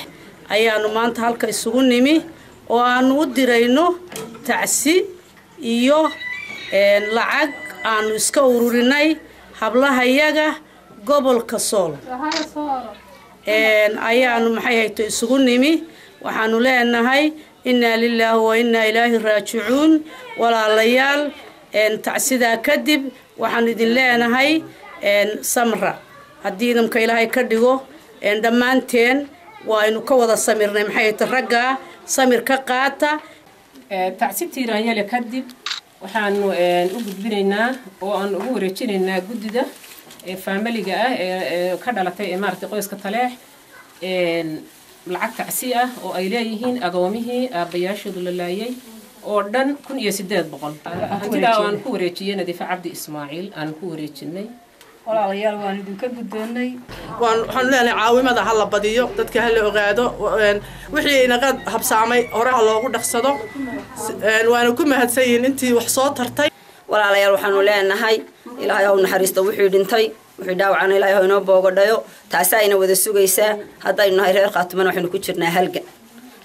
ayaanu maanta halka isugu nimi oo aanu u dirayno tacsi iyo lacag aanu iska ururinay hablahayaga gobolka Sool ayaanu maxay hayto isugu nimi. Waxaanu leenahay innaa lilaahi wa innaa ilaahi raajicuun. Walaalayaal, tacsidaa kadib waxaanu idin leenahay samra haddii idamka Ilaahay ka dhigo. Dhammaanteen waaynu ka wada samirnay, maxay hayto raggaa samir ka qaata. Tacsi tiiraanyale kadib waxaanu u gudbinaynaa oo aan ugu wareejinaynaa guddida faamiliga ah ee ka dhalatay ee maaragtay qoyska Taleex lacag tacsi ah oo ay leeyihiin agoomihii aabbayaashoodu la laayay oo dhan 1800. Hantidaa aan ku wareejiyey Nadiifa Cabdi Ismaaciil aan ku wareejinay. Walaalayaal, waan idinka guddoonnay. Waxaanu leenahay caawimada ha la badiyo, dadka ha la ogaado, wixii inaga habsaamay hore ha loogu dhaqsado. Waana ku mahadsan yihiin intii wax soo tartay. Walaalayaal, waxaanu leenahay Ilaahay ha u naxariisto wixii dhintay, wixii dhaawacana Ilaahay ha inoo boogadhayo. Taasaa ina wada sugaysaa haddaynu nahay reer Khaatumana. Waxaynu ku jirnaa halgan,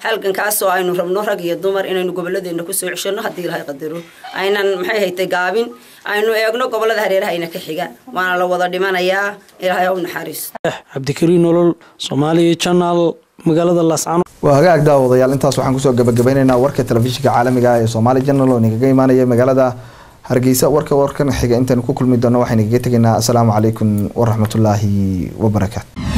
halgankaasoo aynu rabno rag iyo dumar inaynu gobolladeena kusoo ceshanno haddii Ilaahay qadaro, aynan maxay haytay gaabin, aynu eegno gobollada hareeraha ina ka xiga. Waana la wada dhimanayaa. Ilaahay ha u naxariisto. Cabdikariin Nolol, Soomaaliya Channel, magaalada Laascaanood. Waa hagaag daawadayaal, intaas waxaan kusoo gabagabeynaynaa warka telefishinka caalamiga ah ee Soomaali Channel oo inagaga imaanaya magaalada Hargeysa. Warka warkan xiga intaanu ku kulmi doono waxaynu kaga tegaynaa asalaamu calaykum waraxmatullaahi wabarakaatu.